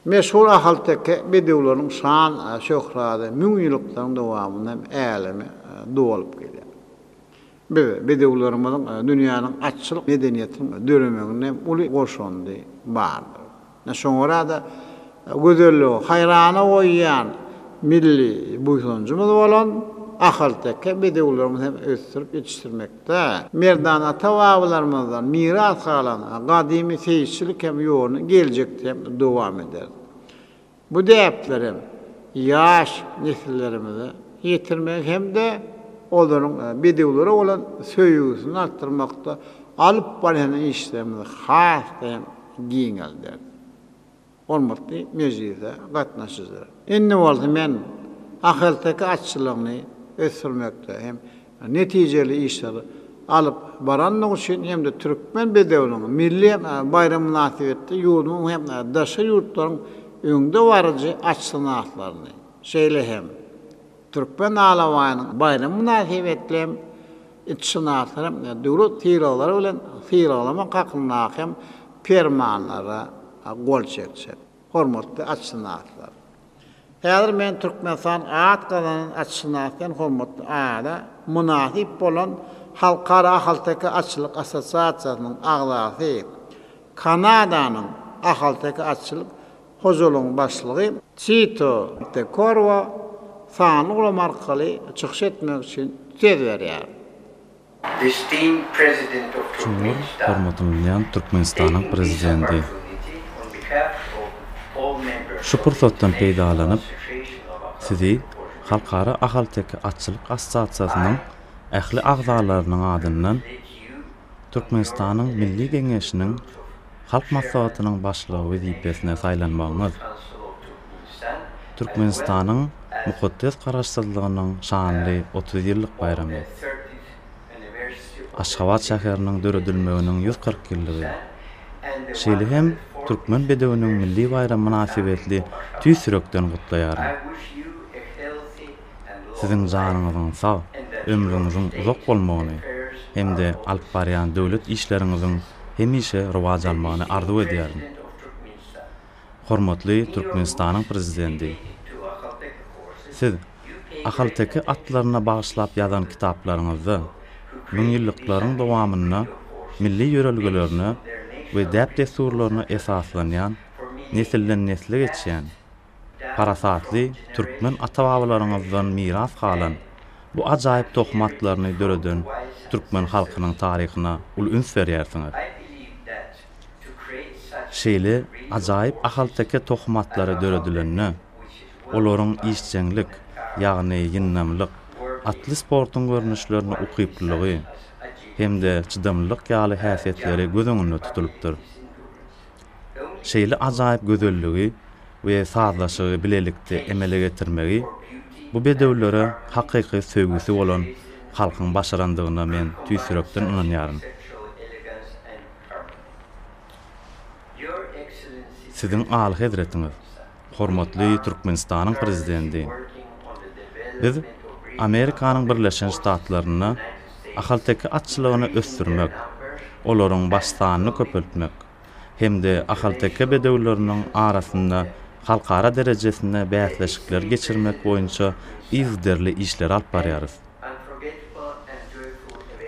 Meşhur ahalteke bedewleriniň şan-şöhraty müňýyllyklaryň dowamynda hem äleme dolup gelýär. Biz bedewlerimiziň dünýäniň atçylyk medeniýetiniň döremeginde hem uly goşandy bardyr. Ine, şoňa görä-de, gözelligi haýrana goýýan milli buýsanjymyz bolan ahalteke bedewlerimizi hem ösdürip ýetişdirmekde merdana ata-babalarymyzdan miras galan gadymy seýisçilik hem ýoluny geljekde hem dowam ederis. Bu däpleri hem ýaş nesillerimize ýetirmek hem-de olaryň bedewlere bolan söýgüsini artdyrmakda alyp barýan işlerimizi has-da hem giňelderis. Hormatly mejlise gatnaşyjylar! Indi bolsa men ahalteke atçylygyny ösdürmekde hem netijeli işleri alyp barandygy üçin hem-de Türkmen bedewiniň milli baýramy mynasybetli ýurdumyzyň hem daşary ýurtlaryň öňdebaryjy atşynaslaryny, şeýle hem. Türkmen alabaýynyň baýramy mynasybetli hem itşynaslary hem döwlet sylaglary bilen sylaglamak hakyndaky hem permanlara gol çekjek. Hormatly atşynaslar! Häzir men Türkmenistan at gazanan atşynas diýen hormatly ada mynasyp bolan Halkara ahalteke atçylyk assosiasiýasynyň agzasy, Kanadanyň ahalteke atçylyk hojalygyň başlygy Tito de Korwa sanly ulgam arkaly çykyş etmek üçin söz berýär. Çuňňur hormatlanylýan Türkmenistanyň Prezidenti! Şu pursatdan peýdalanyp, Sizi Halkara ahalteke atçylyk assosiasiýasynyň ähli agzalarynyň adyndan Türkmenistanyň Milli Geňeşiniň Halk Maslahatynyň Başlygy wezipesine saýlanmagyňyz, Türkmenistanyň mukaddes Garaşsyzlygynyň şanly 30 ýyllyk baýramy, Aşgabat şäheriniň döredilmeginiň 140 ýyllygy, şeýle hem Türkmen bedewiniň milli baýramy mynasybetli tüýs ýürekden gutlaýaryn. Siziň janyňyzyň sag, ömrüňiziň uzak bolmagyny hem-de alyp barýan döwlet işleriňiziň hemişe rowaç almagyny arzuw edýärin. Hormatly Türkmenistanyň Prezidenti! Siz ahalteke atlaryna bagyşlap ýazan kitaplaryňyzda müňýyllyklaryň dowamynda milli ýörelgelerine we däp-dessurlaryna esaslanýan, nesilden-nesle geçýän, Parasatly türkmen ata-babalaryňyzdan miras galan bu ajaýyp tohum atlaryny döreden türkmen halkynyň taryhyna uly üns berýärsiňiz. Şeýle ajaýyp ahalteke tohum atlary döredilende, olaryň işjeňlik, ýagny ýyndamlyk, atly sportuň görnüşlerine ukyplylygy hem-de çydamlylyk ýaly häsiýetleri göz öňünde tutulypdyr. Şeýle ajaýyp gözelligi we sazlaşygy bilelikde emele getirmegi bu bedewlere hakyky söýgüsi bolan halkyň başarandygyna men tüýs ýürekden ynanýaryn. Siziň Alyhezretiňiz, hormatly Türkmenistanyň Prezidenti, biz Amerikanyň Birleşen Ştatlarynda ahalteke atçylygyny ösdürmek, olaryň baş sanyny köpeltmek hem-de ahalteke bedewleriniň arasynda halkara derejesinde bäsleşikleri geçirmek boýunça yzygiderli işleri alyp barýarys.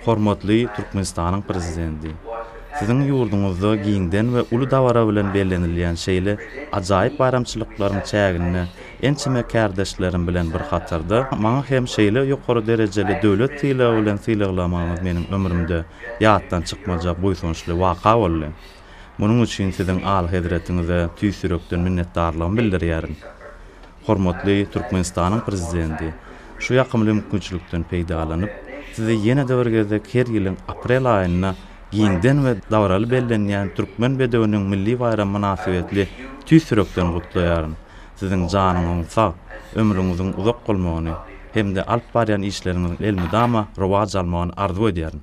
Hormatly Türkmenistanyň Prezidenti! Siziň ýurduňyzda giňden we uly dabara bilen bellenilýän şeýle ajaýyp baýramçylyklaryň çäginde ençeme kärdeşlerim bilen bir hatarda, maňa hem şeýle ýokary derejeli döwlet sylagy bilen sylaglamagyňyz meniň ömrümde ýatdan çykmajak buýsançly waka boldy. Munuň üçin Siziň Alyhezretiňize tüýs ýürekden minnetdarlygymy bildirýärin. Hormatly Türkmenistanyň Prezidenti, şu ýakymly mümkinçilikden peýdalanyp, Sizi ýene-de bir gezek her ýylyň aprel aýynda giňden we dabaraly bellenýän Türkmen bedewiniň milli baýramy mynasybetli tüýs ýürekden gutlaýaryn. Siziň janyňyzyň sag, ömrüňiziň uzak bolmagyny hem-de alyp barýan işleriňiziň elmydama rowaç almagyny arzuw edýärin.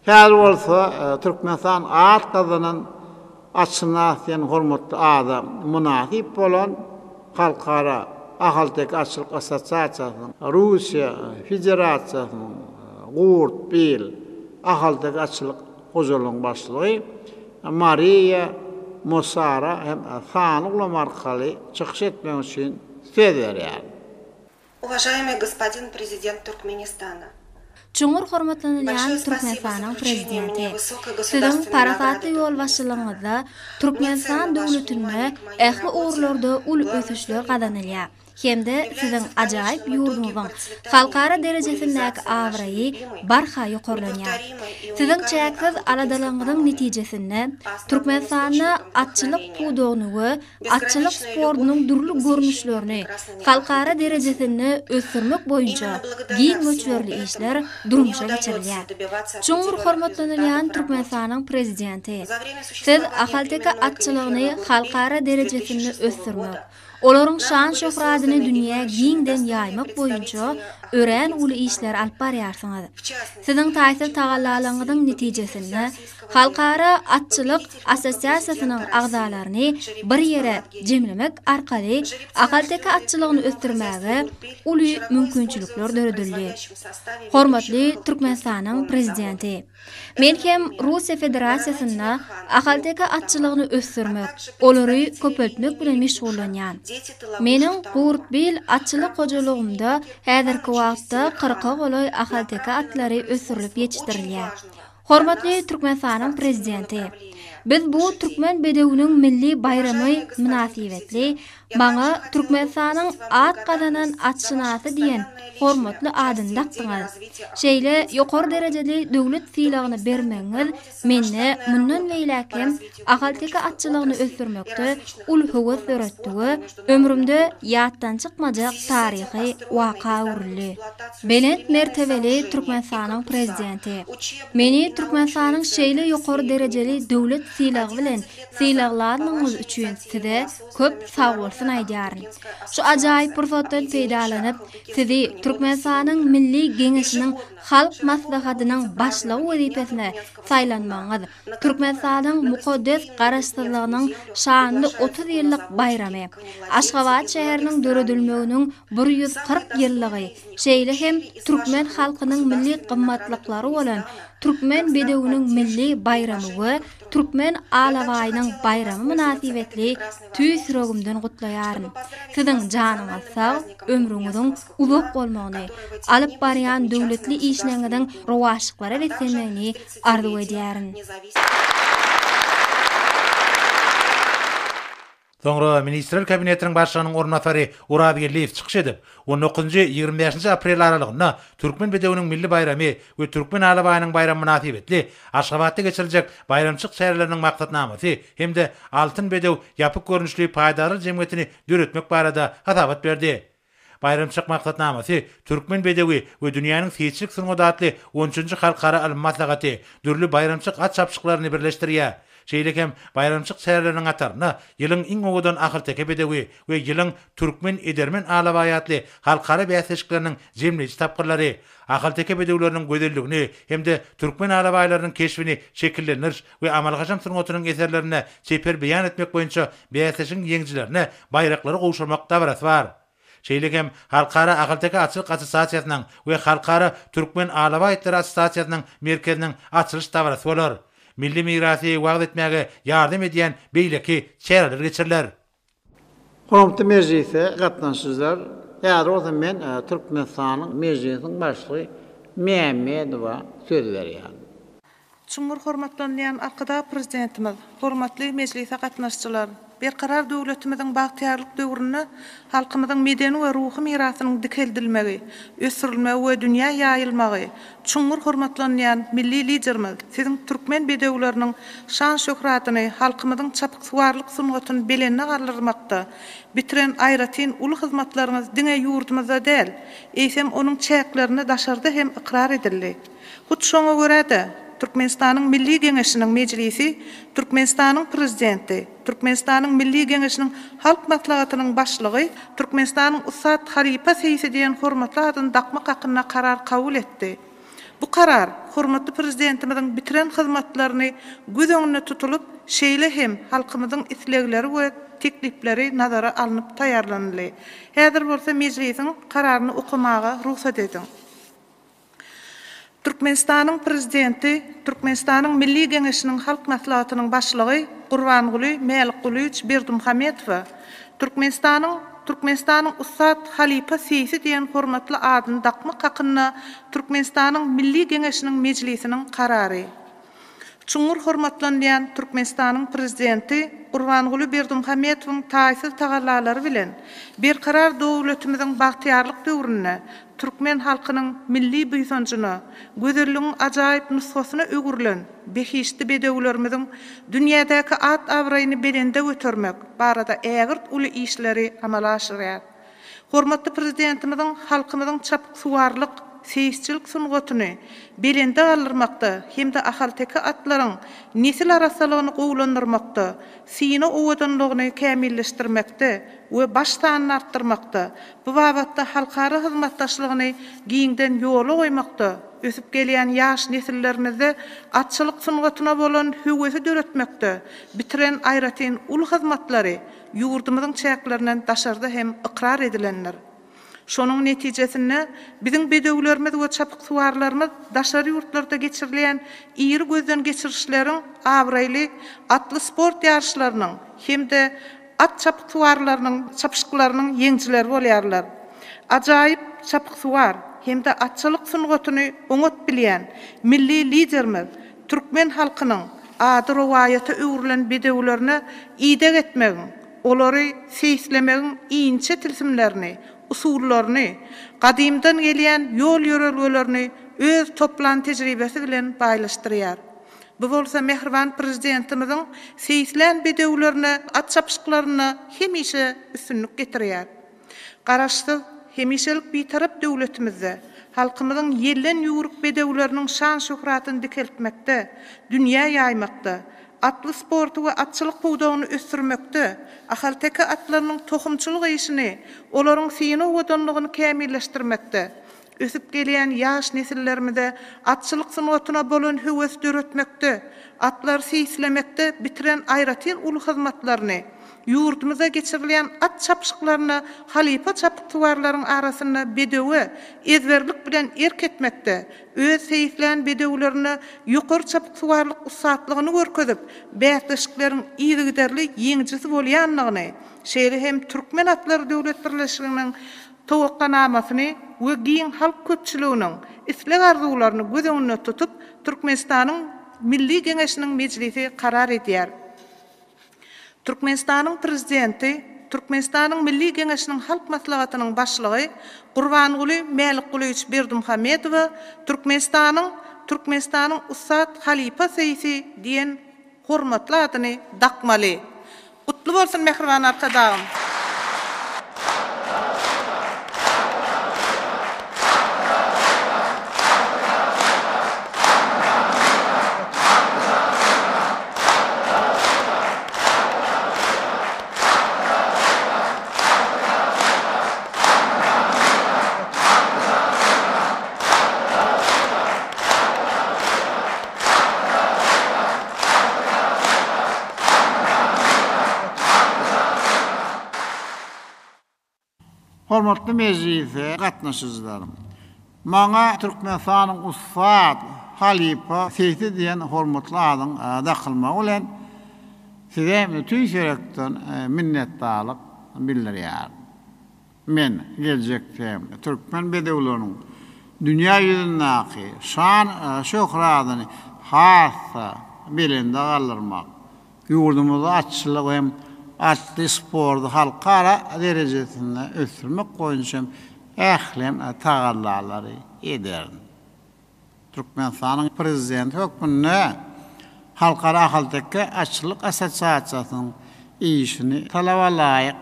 Häzir bolsa Türkmenistan at gazanan atşynas diýen hormatly ada mynasyp bolan Halkara ahalteke atçylyk assosiasiýasynyň, Russiýa Federasiýasynyň Gurt bil ahalteke atçylyk hojalygynyň başlygy Mariýa Mosara hem sanly ulgam arkaly çykyş etmek üçin söz berýär. Uvažaemyý gospodin Prezident Türkmenistana! Çuňňur hormatlanylýan Türkmenistanyň Prezidenti! Siziň parasatly ýolbaşçylygyňyzda Türkmenistan döwletinde ähli ugurlarda uly ösüşler gazanylýar hem-de Siziň ajaýyp ýurduňyzyň halkara derejesindäki abraýy barha ýokarlanýar. Siziň çäksiz aladalaryňyzyň netijesinde Türkmenistanda atçylyk pudagyny we atçylyk sportunyň dürli görnüşlerini halkara derejesinde ösdürmek boýunça giň möçberli işler durmuşa geçirilýär. Çuňňur hormatlanylýan Türkmenistanyň Prezidenti, Siz ahalteke atçylygyny halkara derejesinde ösdürmek, olaryň şan-şöhratyny dünýä giňden ýaýmak boýunça örän uly işleri alyp barýarsyňyz. Siziň taýsyz tagallalaryňyzyň netijesinde. Halkara atçylyk assosiasiýasynyň agzalaryny bir ýere jemlemek arkaly ahalteke atçylygyny ösdürmäge uly mümkinçilikler döredildi. Hormatly Türkmenistanyň Prezidenti! Men hem Russiýa Federasiýasynda ahalteke atçylygyny ösdürmek, olary köpeltmek bilen meşgullanýan. Meniň Gurtbil atçylyk hojalygymda häzirki wagtda kyrka golaý ahalteke atlary ösdürilip ýetişdirilýär. Hormatly Türkmenistanyň Prezidenti! Biz bu Türkmen bedewiniň milli baýramy mynasybetli Maňa Türkmenistanyň at gazanan atşynasy diýen hormatly adyny dakdyňyz. Şeýle ýokary derejeli döwlet sylagyny bermegiňiz mende mundan beýläk hem ahalteke atçylygyny ösdürmekde uly höwes döretdi we ömrümde ýatdan çykmajak taryhy waka öwrüldi. Belent mertebeli Türkmenistanyň Prezidenti, meni Türkmenistanyň şeýle ýokary derejeli döwlet sylagy bilen sylaglanlygyňyz üçin size köp sagbolsun aýdýaryn. Şu ajaýyp pursatdan peýdalanyp, Sizi Türkmenistanyň Milli Geňeşiniň Halk Maslahatynyň Başlygy wezipesine saýlanmagyňyz, Türkmenistanyň mukaddes Garaşsyzlygynyň şanly 30 ýyllyk baýramy, Aşgabat şäheriniň döredilmeginiň 140 ýyllygy, şeýle hem türkmen halkynyň milli gymmatlyklary bolan Türkmen bedewiniň milli baýramy we Türkmen alabaýynyň baýramy mynasybetli tüýs ýüregimden gutlaýaryn. Siziň janyňyz sag, ömrüňiziň uzak bolmagyny, alyp barýan döwletli işleriňiziň rowaçlyklara beslenmegini arzuw edýärin. Soňra Ministrler Kabinetiniň Başlygynyň orunbasary Oraz Geldiýew çykyş edip, on dokuzynjy, 25 nji aprel aralygynda Türkmen bedewiniň milli baýramy we Türkmen alabaýynyň baýramy mynasybetli Aşgabatda geçiriljek baýramçylyk çäreleriniň maksatnamasy hem-de Altyn bedew ýapyk görnüşli paýdarlar jemgyýetini döretmek barada hasabat berdi. Baýramçylyk maksatnamasy Türkmen bedewi we dünýäniň seýisçilik sungaty atly on üçünji halkara ylmy maslahaty, dürli baýramçylyk at çapyşyklaryny birleşdirýär. Şeýle hem baýramçylyk çäreleriniň hatarynda Ýylyň iň owadan ahalteke bedewi we Ýylyň türkmen edermen alabaýy atly halkara bäsleşikleriniň jemleýji tapgyrlary, ahalteke bedewleriniň gözelligini hem-de türkmen alabaýlarynyň keşbini şekillendiriş we amaly-haşam sungatynyň eserlerinde çeper beýan etmek boýunça bäsleşigiň ýeňijilerine baýraklary gowşurmak dabarasy bar. Şeýle hem Halkara ahalteke atçylyk assosiasiýasynyň we Halkara türkmen alabaý itleri assosiasiýasynyň merkeziniň açylyş dabarasy bolar. Milli mirasy wagyz etmäge ýardam edýän beýleki çäreler geçiriler. Hormatly mejlise gatnaşyjylar, häzir bolsa men Türkmenistanyň Mejlisiniň Başlygy Mämmedowa söz berýärin. Çuňňur hormatlanylýan Arkadag Prezidentimiz, hormatly mejlise gatnaşyjylar! Berkarar döwletimiziň bagtyýarlyk döwründe halkymyzyň medeni we ruhy mirasynyň dikeldilmegi, ösdürilmegi we dünýä ýaýylmagy, çuňňur hormatlanylýan Milli Liderimiz Siziň türkmen bedewleriniň şan-şöhratyny, halkymyzyň çapyksuwarlyk sungatyny belende galdyrmakda bitiren aýratyn uly hyzmatlaryňyz diňe ýurdumyzda däl, eýsem, onuň çäklerinde daşarda hem ykrar edildi. Hut şoňa görä-de, Türkmenistanyň Milli Geňeşiniň Mejlisi Türkmenistanyň Prezidenti, Türkmenistanyň Milli Geňeşiniň Halk Maslahatynyň Başlygy, Türkmenistanyň ussat halypa seýsi diýen hormatly adyny dakmak hakynda Karar kabul etdi. Bu Karar hormatly Prezidentimiziň bitiren hyzmatlaryny göz öňünde tutulyp, şeýle hem halkymyzyň islegleri we teklipleri nazara alnyp taýýarlanyldy. Häzir bolsa Mejlisiň Kararyny okamaga rugsat ediň. Türkmenistanyň Prezidenti, Türkmenistanyň Milli Geňeşiniň Halk Maslahatynyň Başlygy Gurbanguly Mälikgulyýewiç Berdimuhamedowa Türkmenistanyň Türkmenistanyň ussat halypa seýsi diýen hormatly adyny dakmak hakynda Türkmenistanyň Milli Geňeşiniň Mejlisiniň Karary. Çuňňur hormatlanylýan Türkmenistanyň Prezidenti Gurbanguly Berdimuhamedowyň taýsyz tagallalary bilen Berkarar döwletimiziň bagtyýarlyk döwründe türkmen halkynyň milli buýsanjyna, gözelligiň ajaýyp nusgasyna öwrülen behişdi bedewlerimiziň dünýädäki at-abraýyny belende götermek barada ägirt uly işleri amala aşyrýar. Hormatly Prezidentimiziň halkymyzyň çapyksuwarlyk, seýisçilik sungatyny belende galdyrmakda hem-de ahalteke atlaryň nesil arassalygyny gowulandyrmakda, syna owadanlygyny kämilleşdirmekde we baş sanyny artdyrmakda, bu babatda halkara hyzmatdaşlygyny giňden ýola goýmakda, ösüp gelýän ýaş nesillerimizde atçylyk sungatyna bolan höwesi döretmekde bitiren aýratyn uly hyzmatlary ýurdumyzyň çäklerinden daşarda hem ykrar edilendir. Şonuň netijesinde, biziň bedewlerimiz we çapyksuwarlarymyz daşary ýurtlarda geçirilýän iri gözden geçirişleriň, abraýly atly sport ýaryşlarynyň hem-de at çapyksuwarlarynyň çapyşyklarynyň ýeňijileri bolýarlar. Ajaýyp çapyksuwar hem-de atçylyk sungatyny oňat bilýän milli Liderimiz türkmen halkynyň ady rowaýata öwrülen bedewlerine ideg etmegiň, olary seýislemegiň inçe tilsimlerini, usullaryny, gadymdan gelýän ýol-ýörelgelerini öz toplan tejribesi bilen baýlaşdyrýar. Bu bolsa mähriban Prezidentimiziň seýislän bedewlerine at çapyşyklarynda hemişe üstünlik getirýär. Garaşsyz, hemişelik Bitarap döwletimizde halkymyzyň ýelden ýüwrük bedewleriniň şan-şöhratyny dikeltmekde, dünýä ýaýmakda, atly sporty we atçylyk pudagyny ösdürmekde, ahalteke atlarynyň tohumçylyk işini, olaryň syna owadanlygyny kämilleşdirmekde, ösüp gelýän ýaş nesillerimize atçylyk sungatyna bolan höwesi döretmekde, atlary seýislemekde bitiren aýratyn uly hyzmatlaryny, ýurdumyzda geçirilýän at çapyşyklarynda halypa çapyksuwarlaryň arasynda bedewe ezberlik bilen erk etmekde, öz seýislän bedewlerinde ýokary çapyksuwarlyk ussatlygyny görkezip, bäsleşikleriň yzygiderli ýeňijisi bolýandygyny, şeýle hem Türkmen atlary döwlet birleşiginiň towakganamasyny we giň halk köpçüliginiň isleg-arzuwlaryny göz öňünde tutup, Türkmenistanyň Milli Geňeşiniň Mejlisi karar edýär. Türkmenistanyň Prezidenti, Türkmenistanyň Milli Geňeşiniň Halk Maslahatynyň Başlygy Gurbanguly Mälikgulyýewiç Berdimuhamedowa Türkmenistanyň Türkmenistanyň ussat halypa seýsi diýen hormatly adyny dakmaly. Gutly bolsun mähriban Arkadagym! Hormatly mejlise gatnaşyjylar! Maňa Türkmenistanyň ussat halypa seýsi diýen hormatly adyň dakylmagy bilen size tüýs ýürekden minnetdarlyk bildirýärin. Men geljekde türkmen bedewleriniň dünýä ýüzündäki şan-şöhratyny has-da belende galdyrmak, ýurdumyzda atçylygy hem atly sporty halkara derejesinde ösdürmek boýunça ähli tagallalary ederin. Türkmenistanyň Prezidenti hökmünde Halkara ahalteke atçylyk assosiasiýasynyň işini talaba laýyk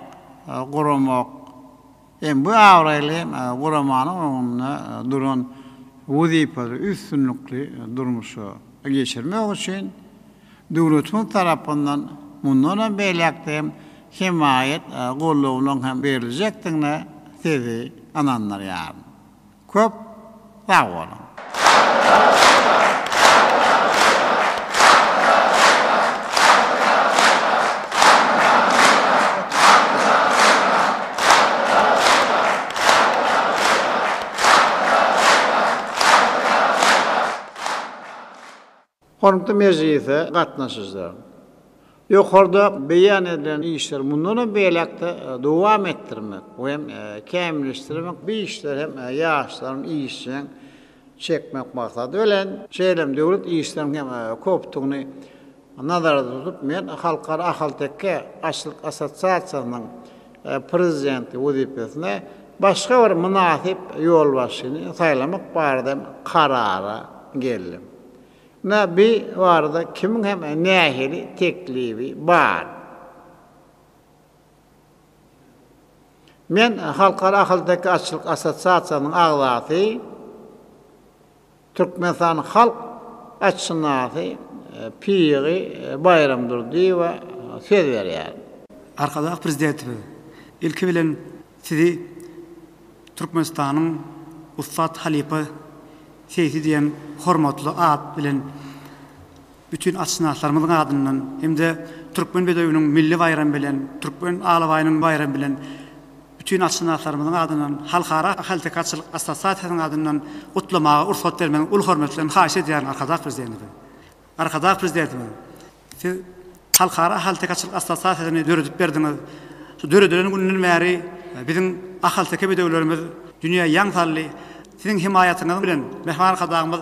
guramak hem bu abraýly guramanyň öňünde duran wezipeleri üstünlikli durmuşa geçirmek üçin döwletimiz tarapyndan mundanam beýläk-de hem hemaýat goldawynyň hem beriljekdigine sizi ynandyrýaryn. Köp sag boluň! Hormatly mejlise gatnaşyjylar! Ýokarda beýan edilen işleri mundanam beýläk-de dowam etdirmek we hem kämilleşdirmek, bu işlere hem ýaşlaryň işjeň çekmek maksady bilen, şeýle hem döwlet işleriniň hem köpdügini nazarda tutup, men Halkara ahalteke atçylyk assosiasiýasynyň Prezidenti wezipesine başga bir mynasyp ýolbaşçyny saýlamak barada hem karara geldim. Ine, bi barada kimiň hem nähili teklibi bar? Men Halkara ahalteke atçylyk assosiasiýasynyň agzasy. Türkmenistanyň halk atşynasy Pygy Baýramdurdyýewa söz berýär. Arkadag Prezidentimiz, ilki bilen Sizi Türkmenistanyň ussat halypa seýsi diýen hormatly at bilen bütin atşynaslarymyzyň adyndan hem-de Türkmen bedewiniň milli baýramy bilen, Türkmen alabaýynyň baýramy bilen bütin atşynaslarymyzyň adyndan, Halkara ahalteke atçylyk assosiasiýasynyň adyndan gutlamaga rugsat bermegiňizi uly hormat bilen haýyş edýärin Arkadag Prezidentimiz. Arkadag Prezidentimiz, siz Halkara ahalteke atçylyk assosiasiýasyny döredip berdiňiz. Şu döredilen günden bäri biziň ahalteke bedewlerimiz dünýä ýaň saldy. Siziň hemaýatyňyz bilen Mähriban Arkadagymyz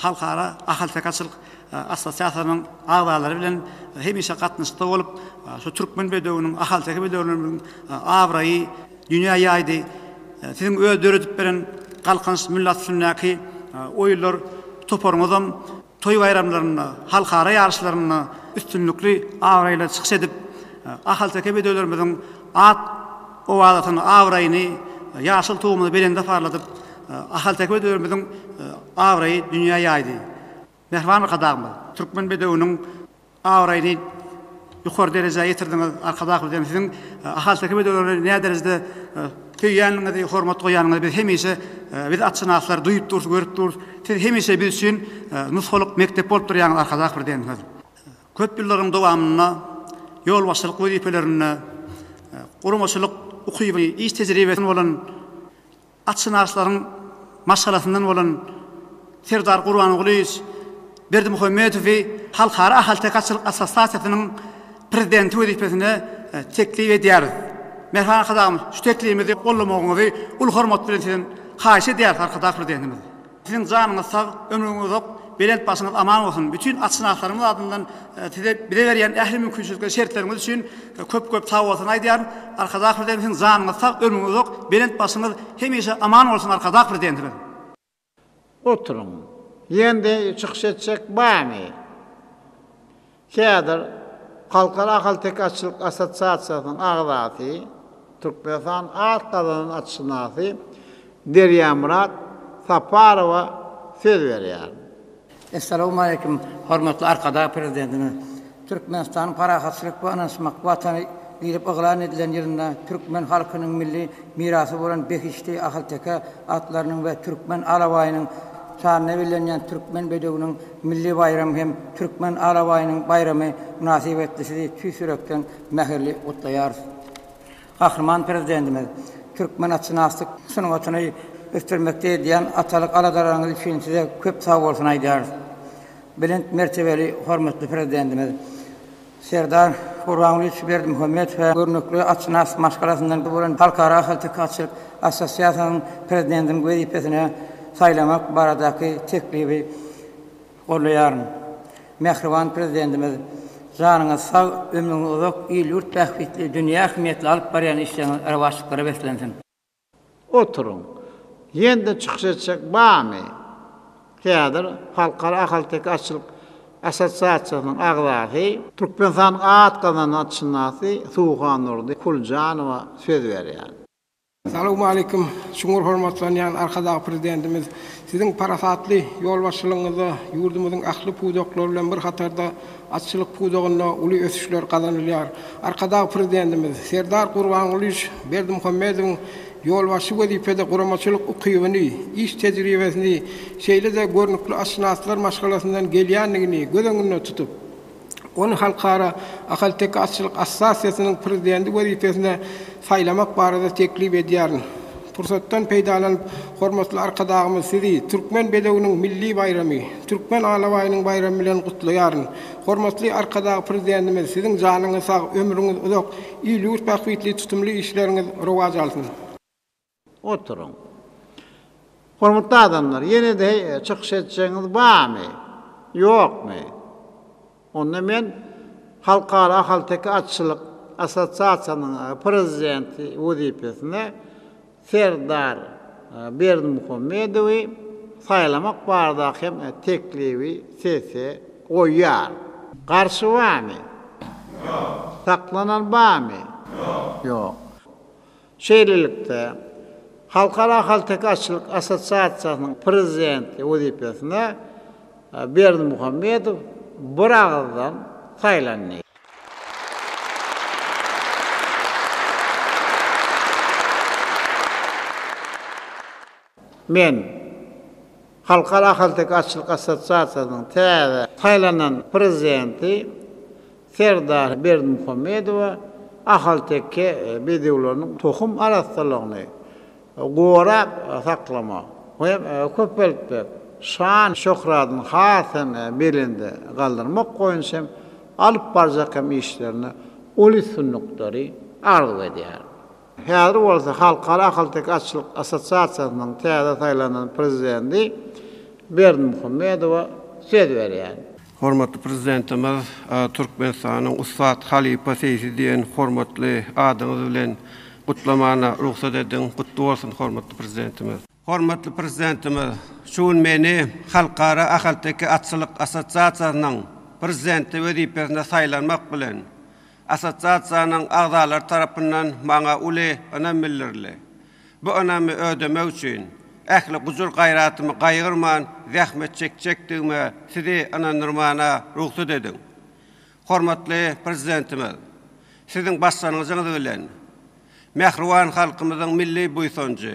Halkara ahalteke atçylyk assosiasiýasynyň agzalary bilen hemişe gatnaşykda bolup, şu türkmen bedewiniň, ahalteke bedewlerimiziň abraýy dünýä ýaýdy. Siziň öz döredip beren Galkynyş milli at üstündäki oýunlar toparyňyzam toý baýramlarynda, halkara ýaryşlarynda üstünlikli abraýly çykyş edip, ahalteke bedewlerimiziň at-owazasyny, abraýyny, ýaşyl tugumyzy belende parladyp, ahalteke bedewlerimiziň abraýy dünýä ýaýdy. Mähriban Arkadagymyz, türkmen bedewiniň abraýyny ýokary derejä ýetirdiňiz. Arkadag Prezidentimiz siziň ahalteke bedewlerini näderejede söýýändigiňizi, hormat goýýanyňyzy biz hemişe, biz atşynaslar duýup durus, görüp durus. Siz hemişe biz üçin nusgalyk mekdep bolup durýaňyz Arkadag Prezidentimiz. Köp ýyllaryň dowamynda ýolbaşçylyk wezipelerinde guramaçylyk ukyby, iş tejribesi bolan Atşynaslaryň maşgalasyndan bolan Serdar Gurbangulyýewiç Berdimuhamedowy Halkara ahalteke atçylyk assosiasiýasynyň prezidenti wezipesine teklip edýäris. Mähriban Arkadagymyz, şu teklibimizi goldamagyňyzy uly hormat bilen sizden haýyş edýäris, Arkadag Prezidentimiz. Siziň janyňyz sag, ömrüňiz uzak, belent başyňyz aman bolsun! Bütin atşynaslarymyz adyndan size bize berýän ähli mümkinçilikler, şertleriňiz üçin köp-köp sag bolsun aýdýaryn. Arkadag Prezidentimiz siziň janyňyz sag, ömrüňiz uzak, belent başyňyz hemişe aman bolsun Arkadag Prezidentimiz! Oturyň. Ýene-de çykyş etjek barmy? Häzir Halkara ahalteke atçylyk assosiasiýasynyň agzasy, Türkmenistanyň at gazanan atşynasy Derýamyrat Saparowa söz berýär. Essalawmaleýkim, hormatly Arkadag Prezidentimiz! Türkmenistanyň parahatçylyk we ynanyşmak Watany diýlip yglan edilen ýylynda türkmen halkynyň milli mirasy bolan behişdi ahalteke atlarynyň we türkmen alabaýynyň şanyna bellenýän Türkmen bedewiniň milli baýramy hem Türkmen alabaýynyň baýramy mynasybetli sizi tüýs ýürekden mähirli gutlaýarys. Gahryman Prezidentimiz, türkmen atşynaslyk sungatyny ösdürmekde edýän atalyk aladalaryňyz üçin size köp sagbolsun aýdýarys. Belent mertebeli hormatly Prezidentimiz Serdar Gurbangulyýewiç Berdimuhamedow görnükli atşynas maşgalasyndan bolan Halkara ahalteke atçylyk assosiasiýasynyň prezidentiniň wezipesine saýlamak baradaky teklibi goldaýaryn. Mähriban Prezidentimiz, janyňyz sag, ömrüňiz uzak, il-ýurt bähbitli, dünýä ähmiýetli alyp barýan işleriňiz rowaçlyklara beslensin! Oturyň. Ýene-de çykyş etjek barmy? Häzir Halkara ahalteke atçylyk assosiasiýasynyň agzasy, Türkmenistanyň at gazanan atşynasy Suwhandurdy Kuljanowa söz berýär. Salowmaleýkim, çuňňur hormatlanýan Arkadag Prezidentimiz! Siziň parasatly ýolbaşçylygyňyzda ýurdumyzyň ähli pudaklary bilen bir hatarda atçylyk pudagynda uly ösüşler gazanylýar. Arkadag Prezidentimiz Serdar Gurbangulyýewiç Berdimuhamedowyň ýolbaşçy wezipede guramaçylyk ukybyny, iş tejribesini, şeýle-de görnükli atşynaslar maşgalasyndan gelýändigini göz öňünde tutup, ony Halkara ahalteke atçylyk assosiasiýasynyň prezidenti wezipesine saýlamak barada teklip edýärin. Pursatdan peýdalanyp, hormatly Arkadagymyz Sizi Türkmen bedewiniň milli baýramy, Türkmen alabaýynyň baýramy bilen gutlaýaryn. Hormatly Arkadag Prezidentimiz Siziň janyňyz sag, ömrüňiz uzak, il-ýurt bähbitli tutumly işleriňiz rowaç alsyn! Oturyň. Hormatly adamlar, ýene-de çykyş etjegiňiz barmy? Ýokmy? Onda men Halkara ahalteke atçylyk assosiasiýanyň prezidenti wezipesine Serdar Berdimuhamedowy saýlamak baradaky hem teklibi sese goýýaryn. Garşy barmy? Ýok. Saklanan barmy? Ýok. Ýok. Şeýlelikde, Halkara ahalteke atçylyk assosiasiýasynyň prezidenti wezipesine Berdimuhamedow biragyzdan saýlandy. Men, Halkara ahalteke atçylyk assosiasiýasynyň täze saýlanan prezidenti Serdar Berdimuhamedowa ahalteke bedewleriniň tohum arassalygyny gorap saklamak we köpeltmek, şan-şöhratyny has hem belende galdyrmak boýunça hem alyp barjak hem işlerinde uly üstünlikleri arzuw edýärin. Häzir bolsa Halkara ahalteke atçylyk assosiasiýasynyň täze saýlanan prezidenti Berdimuhamedowa söz berýän. Hormatly Prezidentimiz Türkmenistanyň ussat halypa seýsi diýen hormatly adyňyz bilen gutlamana rugsat ediň. Gutly bolsun, hormatly Prezidentimiz! Hormatly Prezidentimiz, şu gün meni Halkara ahalteke atçylyk assosiasiýasynyň Prezidenti wezipesine saýlanmak bilen, Assosiasiýanyň agzalary tarapyndan maňa uly ynam bildirildi. Bu ynamy ödemek üçin, ähli gujur-gaýratymy gaýgyrman zähmet çekjekdigime sizi ynandyrmana rugsat ediň. Hormatly Prezidentimiz, Siziň başlangyjyňyz bilen, mähriban halkymyzyň milli buýsanjy,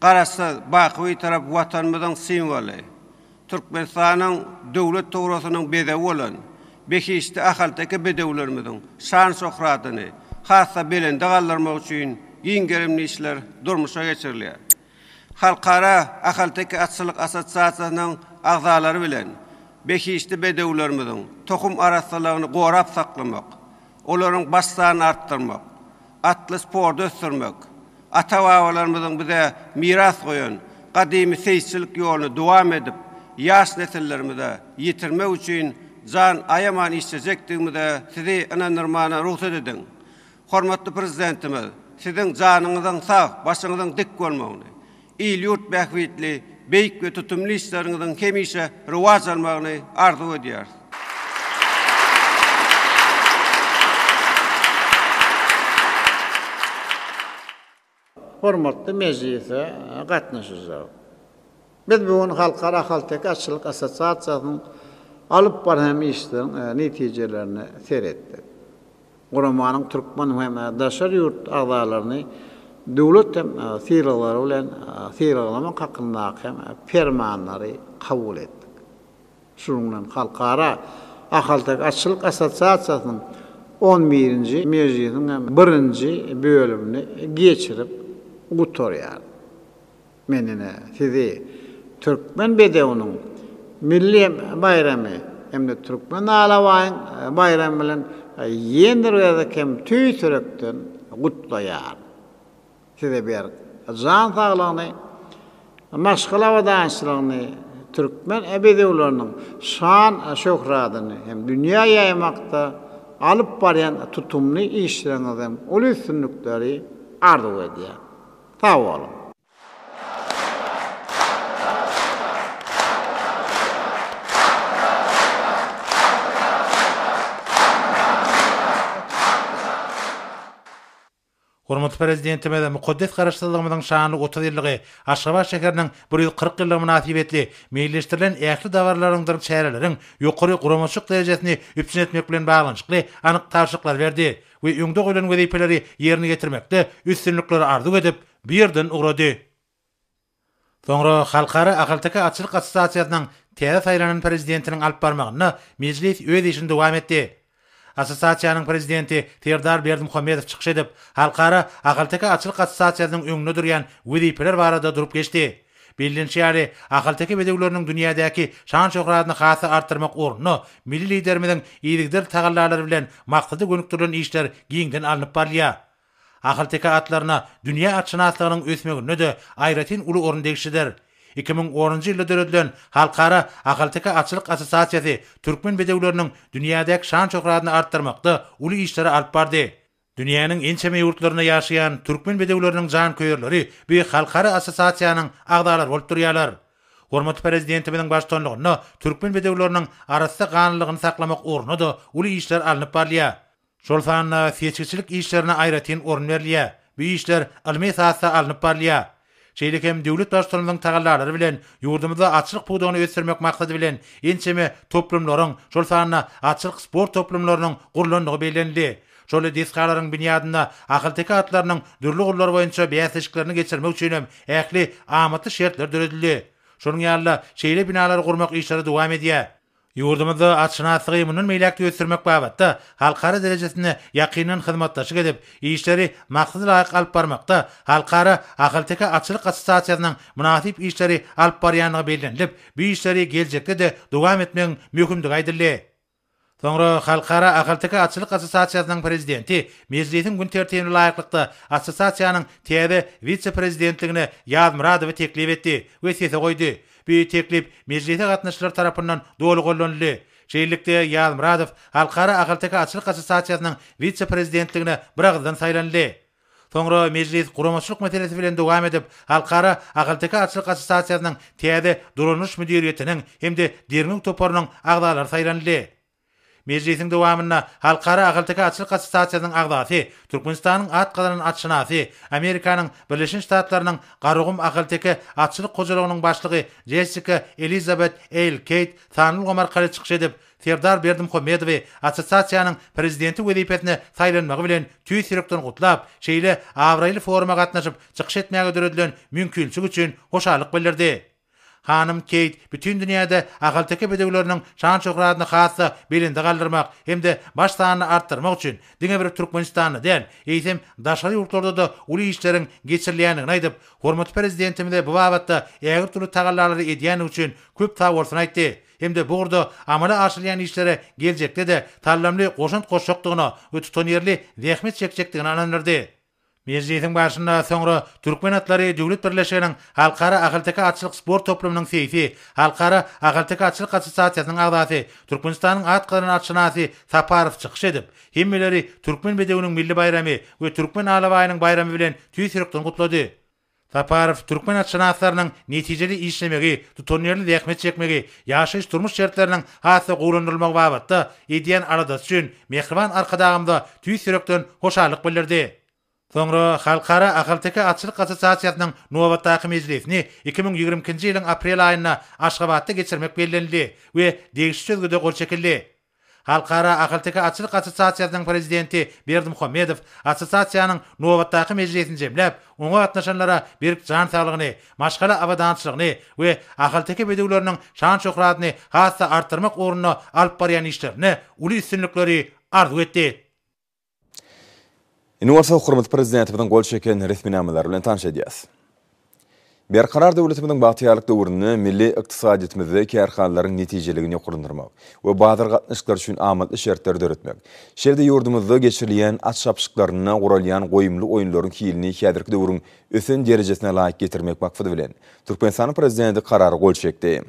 Garaşsyz, baky Bitarap Watanymyzyň simwoly, Türkmenistanyň Döwlet tugrasynyň bezegi bolan behişdi ahalteke bedewlerimiziň şan-şöhratyny has-da belende galdyrmak üçin giň gerimli işler durmuşa geçirilýär. Halkara ahalteke atçylyk assosiasiýasynyň agzalary bilen behişdi bedewlerimiziň tohum arassalygyny gorap saklamak, olaryň baş sanyny artdyrmak, atly sporty ösdürmek, Ata-babalarymyzyň bize miras goýan gadymy seýisçilik ýoluny dowam edip, ýaş nesillerimize ýetirmek üçin jan aýaman işlejekdigimize sizi ynandyrmana rugsat ediň. Hormatly Prezidentimiz, Siziň janyňyzyň sag, başyňyzyň dik bolmagyny, il-ýurt bähbitli beýik we tutumly işleriňiziň hemişe rowaç almagyny arzuw edýäris. Hormatly mejlise gatnaşyjylar! Biz bu gün Halkara ahalteke atçylyk assosiasiýasynyň alyp barýan işleriniň netijelerine seretdik. Guramanyň türkmen hem daşary ýurt agzalaryny döwlet hem sylaglary bilen sylaglamak hakyndaky hem permanlary kabul etdik. Şunuň bilen Halkara ahalteke atçylyk assosiasiýasynyň on birinji mejlisiniň hem birinji bölümini geçirip gutarýarys. Men ine, sizi Türkmen bedewiniň milli baýramy hem-de Türkmen alabaýyň baýramy bilen ýene bir gezek hem tüýs ýürekden gutlaýaryn. Size berk jan saglygyny, maşgala abadançylygyny, türkmen bedewleriniň şan-şöhratyny hem dünýä ýaýmakda alyp barýan tutumly işleriňizde hem uly üstünlikleri arzuw edýän. Sag boluň! Hormatly Prezidentimiz mukaddes Garaşsyzlygymyzyň şanly 30 ýyllygy, Aşgabat şäheriniň 140 ýyllygy mynasybetli meýilleşdirilen ähli dabaralaryňdyr çäreleriň ýokary guramaçylyk derejesini üpjün etmek bilen baglanyşykly anyk tabşyryklary berdi. we öňde goýlan wezipeleri ýerine ýetirmekde üstünlikleri arzuw edip, bu ýerden ugrady. Soňra Halkara ahalteke atçylyk assosiasiýasynyň täze saýlanan prezidentiniň alyp barmagynda mejlis öz işini dowam etdi. Assosiasiýanyň prezidenti Serdar Berdimuhamedow çykyş edip, Halkara ahalteke atçylyk assosiasiýasynyň öňünde durýan wezipeler barada durup geçdi. Bellenişi ýaly, ahalteke bedewleriniň dünýädäki şan-şöhratyny has-da artdyrmak ugrunda milli Liderimiziň yzygiderli tagallalary bilen maksada gönükdirilen işler giňden alnyp barylýar. Ahalteke atlaryna dünýä atşynaslygynyň ösmeginde-de aýratyn uly orun degişlidir. 2010-njy ýylda döredilen Halkara ahalteke atçylyk assosiasiýasy türkmen bedewleriniň dünýädäki şan-şöhratyny artdyrmakda uly işleri alyp bardy. Dünýäniň ençeme ýurtlarynda ýaşaýan türkmen bedewleriniň janköýerleri bu halkara assosiasiýanyň agzalary bolup durýarlar. Hormatly Prezidentimiziň baştutanlygynda türkmen bedewleriniň arassa ganlylygyny saklamak ugrunda-da uly işler alnyp barylýar. Şol sanda seçgiçilik işlerine aýratyn orun berilýär. Bu işler ylmy esasda alnyp barylýar. Şeýle hem döwlet Baştutanymyzyň tagallalary bilen ýurdumyzda atçylyk pudagyny ösdürmek maksady bilen ençeme toplumlaryň, şol sanda atçylyk sport toplumlarynyň gurlandygy bellenildi. Şol desgalaryň binýadynda ahalteke atlarynyň dürli ugurlar boýunça bäsleşiklerini geçirmek üçin hem ähli amatly şertler döredildi. Şonuň ýaly-da, şeýle binalary gurmak işleri dowam edýär. Ýurdumyzda atşynaslygy mundan beýläk-de ösdürmek babatda halkara derejesinde ýakyndan hyzmatdaşlyk edip, işleri maksada laýyk alyp barmakda Halkara ahalteke atçylyk assosiasiýasynyň mynasyp işleri alyp barýandygy bellenilip, bu işleri geljekde-de dowam etmegiň möhümdigi aýdyldy. Soňra Halkara ahalteke atçylyk assosiasiýasynyň prezidenti mejlisiň gün tertibine laýyklykda assosiasiýanyň täze wise-prezidentligine Ýazmyradowy teklip etdi we sese goýdy. Bu teklip mejlise gatnaşyjylar tarapyndan doly goldanyldy. Şeýlelikde, Ýazmyradow Halkara ahalteke atçylyk assosiasiýasynyň wise-prezidentligine biragyzdan saýlanyldy. Soňra mejlis guramaçylyk meselesi bilen dowam edip, Halkara ahalteke atçylyk assosiasiýasynyň täze dolandyryş müdiriýetiniň hem-de derňew toparynyň agzalary saýlanyldy. Mejlisiň dowamynda Halkara ahalteke atçylyk assosiasiýasynyň agzasy, Türkmenistanyň at gazanan atşynasy, Amerikanyň Birleşen Ştatlarynyň Garagum ahalteke atçylyk hojalygynyň başlygy Jessika Elizabet Eýl Keýt sanly ulgam arkaly çykyş edip, Serdar Berdimuhamedowy assosiasiýanyň prezidenti wezipesine saýlanmagy bilen tüýs ýürekden gutlap, şeýle abraýly foruma gatnaşyp çykyş etmäge döredilen mümkinçilik üçin hoşallyk bildirdi. Hanym Keýt bütin dünýäde ahalteke bedewleriniň şan-şöhratyny has-da belende galdyrmak hem-de baş sanyny artdyrmak üçin diňe bir Türkmenistanda däl, eýsem, daşary ýurtlarda-da uly işleriň geçirilýändigini aýdyp, hormatly Prezidentimize bu babatda ägirt uly tagallalary edýändigi üçin köp sagbolsun aýtdy hem-de bu ugurda amala aşyrylýan işlere geljekde-de saldamly goşant goşjakdygyna we tutanýerli zähmet çekjekdigine ynandyrdy. Mejlisiň barşynda soňra Türkmen atlary döwlet birleşiginiň Halkara ahalteke atçylyk sport toplumynyň seýsi, Halkara ahalteke atçylyk assosiasiýasynyň agzasy, Türkmenistanyň at gazanan atşynasy Saparow çykyş edip, hemmeleri Türkmen bedewiniň milli baýramy we Türkmen alabaýynyň baýramy bilen tüýs ýürekden gutlady. Saparow türkmen atşynaslarynyň netijeli işlemegi, tutanýerli zähmet çekmegi, ýaşaýyş-durmuş şertleriniň has-da gowulandyrylmagy babatda edýän aladasy üçin mähriban Arkadagymyza tüýs ýürekden hoşallyk bildirdi. Soňra Halkara ahalteke atçylyk assosiasiýasynyň nobatdaky mejlisini 2022-nji ýylyň aprel aýynda Aşgabatda geçirmek bellenildi we degişli çözgüde gol çekildi. Halkara ahalteke atçylyk assosiasiýasynyň prezidenti Berdimuhamedow assosiasiýanyň nobatdaky mejlisini jemläp, oňa gatnaşanlara berk jan saglygyny, maşgala abadançylygyny we ahalteke bedewleriniň şan-şöhratyny has-da artdyrmak ugrunda alyp barýan işlerinde uly üstünlikleri arzuw etdi. Indi bolsa hormatly Prezidentimiziň gol çeken resminamalary bilen tanyş edýäris. Berkarar döwletimiziň bagtyýarlyk döwründe milli ykdysadyýetimizde kärhanalaryň netijeligini ýokarlandyrmak we bazar gatnaşyklary üçin amatly şertleri döretmek, şeýle-de ýurdumyzda geçirilýän at çapyşyklarynda guralýan goýumly oýunlaryň hilini häzirki döwrüň ösen derejesine laýyk getirmek maksady bilen, Türkmenistanyň Prezidenti Karara gol çekdi.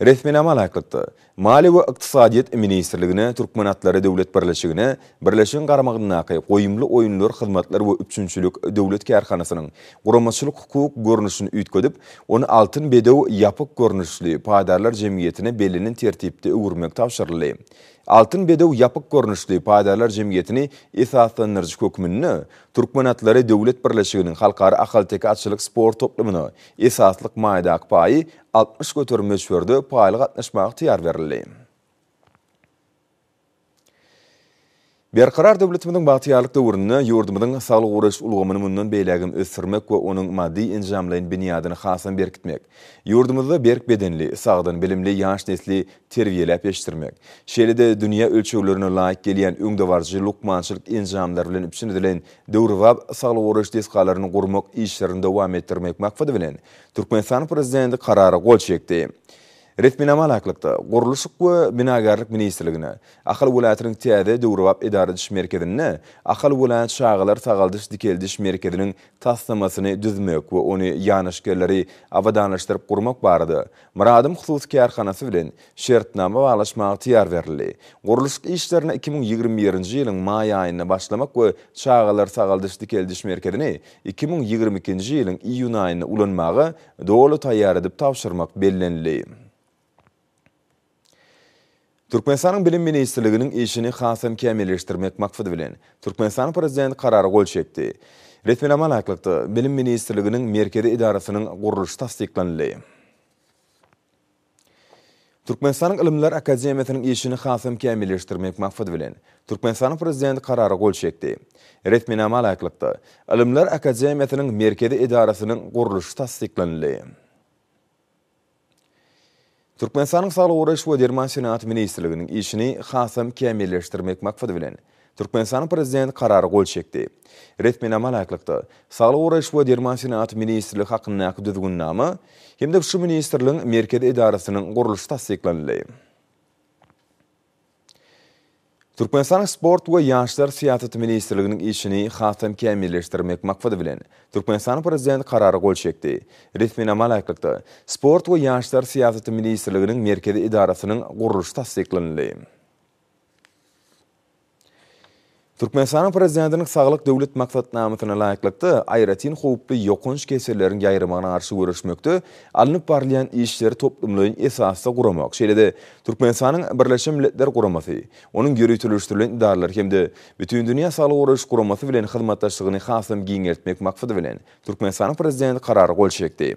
Resminama laýyklykda, Maliýe we ykdysadyýet ministrligine, Türkmenatlary döwlet birleşigine, birleşigiň garamagyndaky Goýumly oýunlar hyzmatlar we üpjünçilik döwlet kärhanasynyň guramaçylyk-hukuk görnüşini üýtgedip, ony Altyn bedew ýapyk görnüşli paýdarlar jemgyýetine bellenen tertipde öwürmek tabşyryldy. Altyn bedew ýapyk görnüşli paýdarlar jemgyýetini esaslandyryjy hökmünde Türkmenatlary döwlet birleşiginiň Halkara ahalteke atçylyk sport toplumyna esaslyk maýadaky paýy 60% möçberde paýly gatnaşmaga ygtyýar berildi. Berkarar döwletimiziň bagtyýarlyk döwründe ýurdumyzyň saglygy goraýyş ulgamyny mundan beýlägem ösdürmek we onuň maddy-enjamlaýyn binýadyny hasam berkitmek, ýurdumyzda berk bedenli, sagdyn, bilimli ýaş nesli terbiýeläp ýetişdirmek, şeýle-de dünýä ölçeglerine laýyk gelýän öňdebaryjy lukmançylyk enjamlary bilen üpjün edilen döwrebap saglygy goraýyş desgalaryny gurmak işlerini dowam etdirmek maksady bilen, Türkmenistanyň Prezidenti Karara gol çekdi. Resminama laýyklykda, Gurluşyk we binagärlik ministrligine, Ahal welaýatynyň täze döwrebap edara ediş merkezinde Ahal welaýat çagalar sagaldyş-dikeldiş merkeziniň taslamasyny düzmek we ony ýanaşyk ýerleri abadanlaşdyryp gurmak barada Myradym hususy kärhanasy bilen şertnama baglaşmaga ygtyýar berildi. Gurluşyk işlerine 2021-nji ýylyň maý aýynda başlamak we çagalar sagaldyş-dikeldiş merkezini 2022-nji ýylyň iýun aýynda ulanmaga doly taýýar edip tabşyrmak bellenildi. Türkmenistanyň Bilim ministrliginiň işini hasam kämilleşdirmek maksady bilen, Türkmenistanyň Prezidenti Karara gol çekdi. Resminama laýyklykda, Bilim ministrliginiň merkezi edarasynyň gurluşy tassyklanyldy. Türkmenistanyň Ylymlar akademiýasynyň işini hasam kämilleşdirmek maksady bilen, Türkmenistanyň Prezidenti Karara gol çekdi. Resminama laýyklykda, Ylymlar akademiýasynyň merkezi edarasynyň gurluşy tassyklanyldy. Türkmenistanyň Saglygy goraýyş we derman senagaty ministrliginiň işini hasam kämilleşdirmek maksady bilen, Türkmenistanyň Prezidenti Karara gol çekdi. Resminama laýyklykda, Saglygy goraýyş we derman senagaty ministrligi hakyndaky Düzgünnama hem-de şu ministrligiň merkezi edarasynyň gurluşy tassyklanyldy. Türkmenistanyň Sport we ýaşlar syýasaty ministrliginiň işini hasam kämilleşdirmek maksady bilen, Türkmenistanyň Prezidenti Karara gol çekdi. Resminama laýyklykda, Sport we ýaşlar syýasaty ministrliginiň merkezi edarasynyň gurluşy tassyklanyldy. Türkmenistanyň Prezidentiniň Saglyk Döwlet maksatnamasyna laýyklykda, aýratyn howply ýokanç keselleriň ýaýramagyna garşy göreşmekde alnyp barylýan işleri toplumlaýyn esasda guramak, şeýle-de Türkmenistanyň Birleşen Milletler Guramasy, onuň ýöriteleşdirilen edaralary hem-de Bütindünýä Saglygy Goraýyş Guramasy bilen hyzmatdaşlygyny hasam giňeltmek maksady bilen, Türkmenistanyň Prezidenti Karara gol çekdi.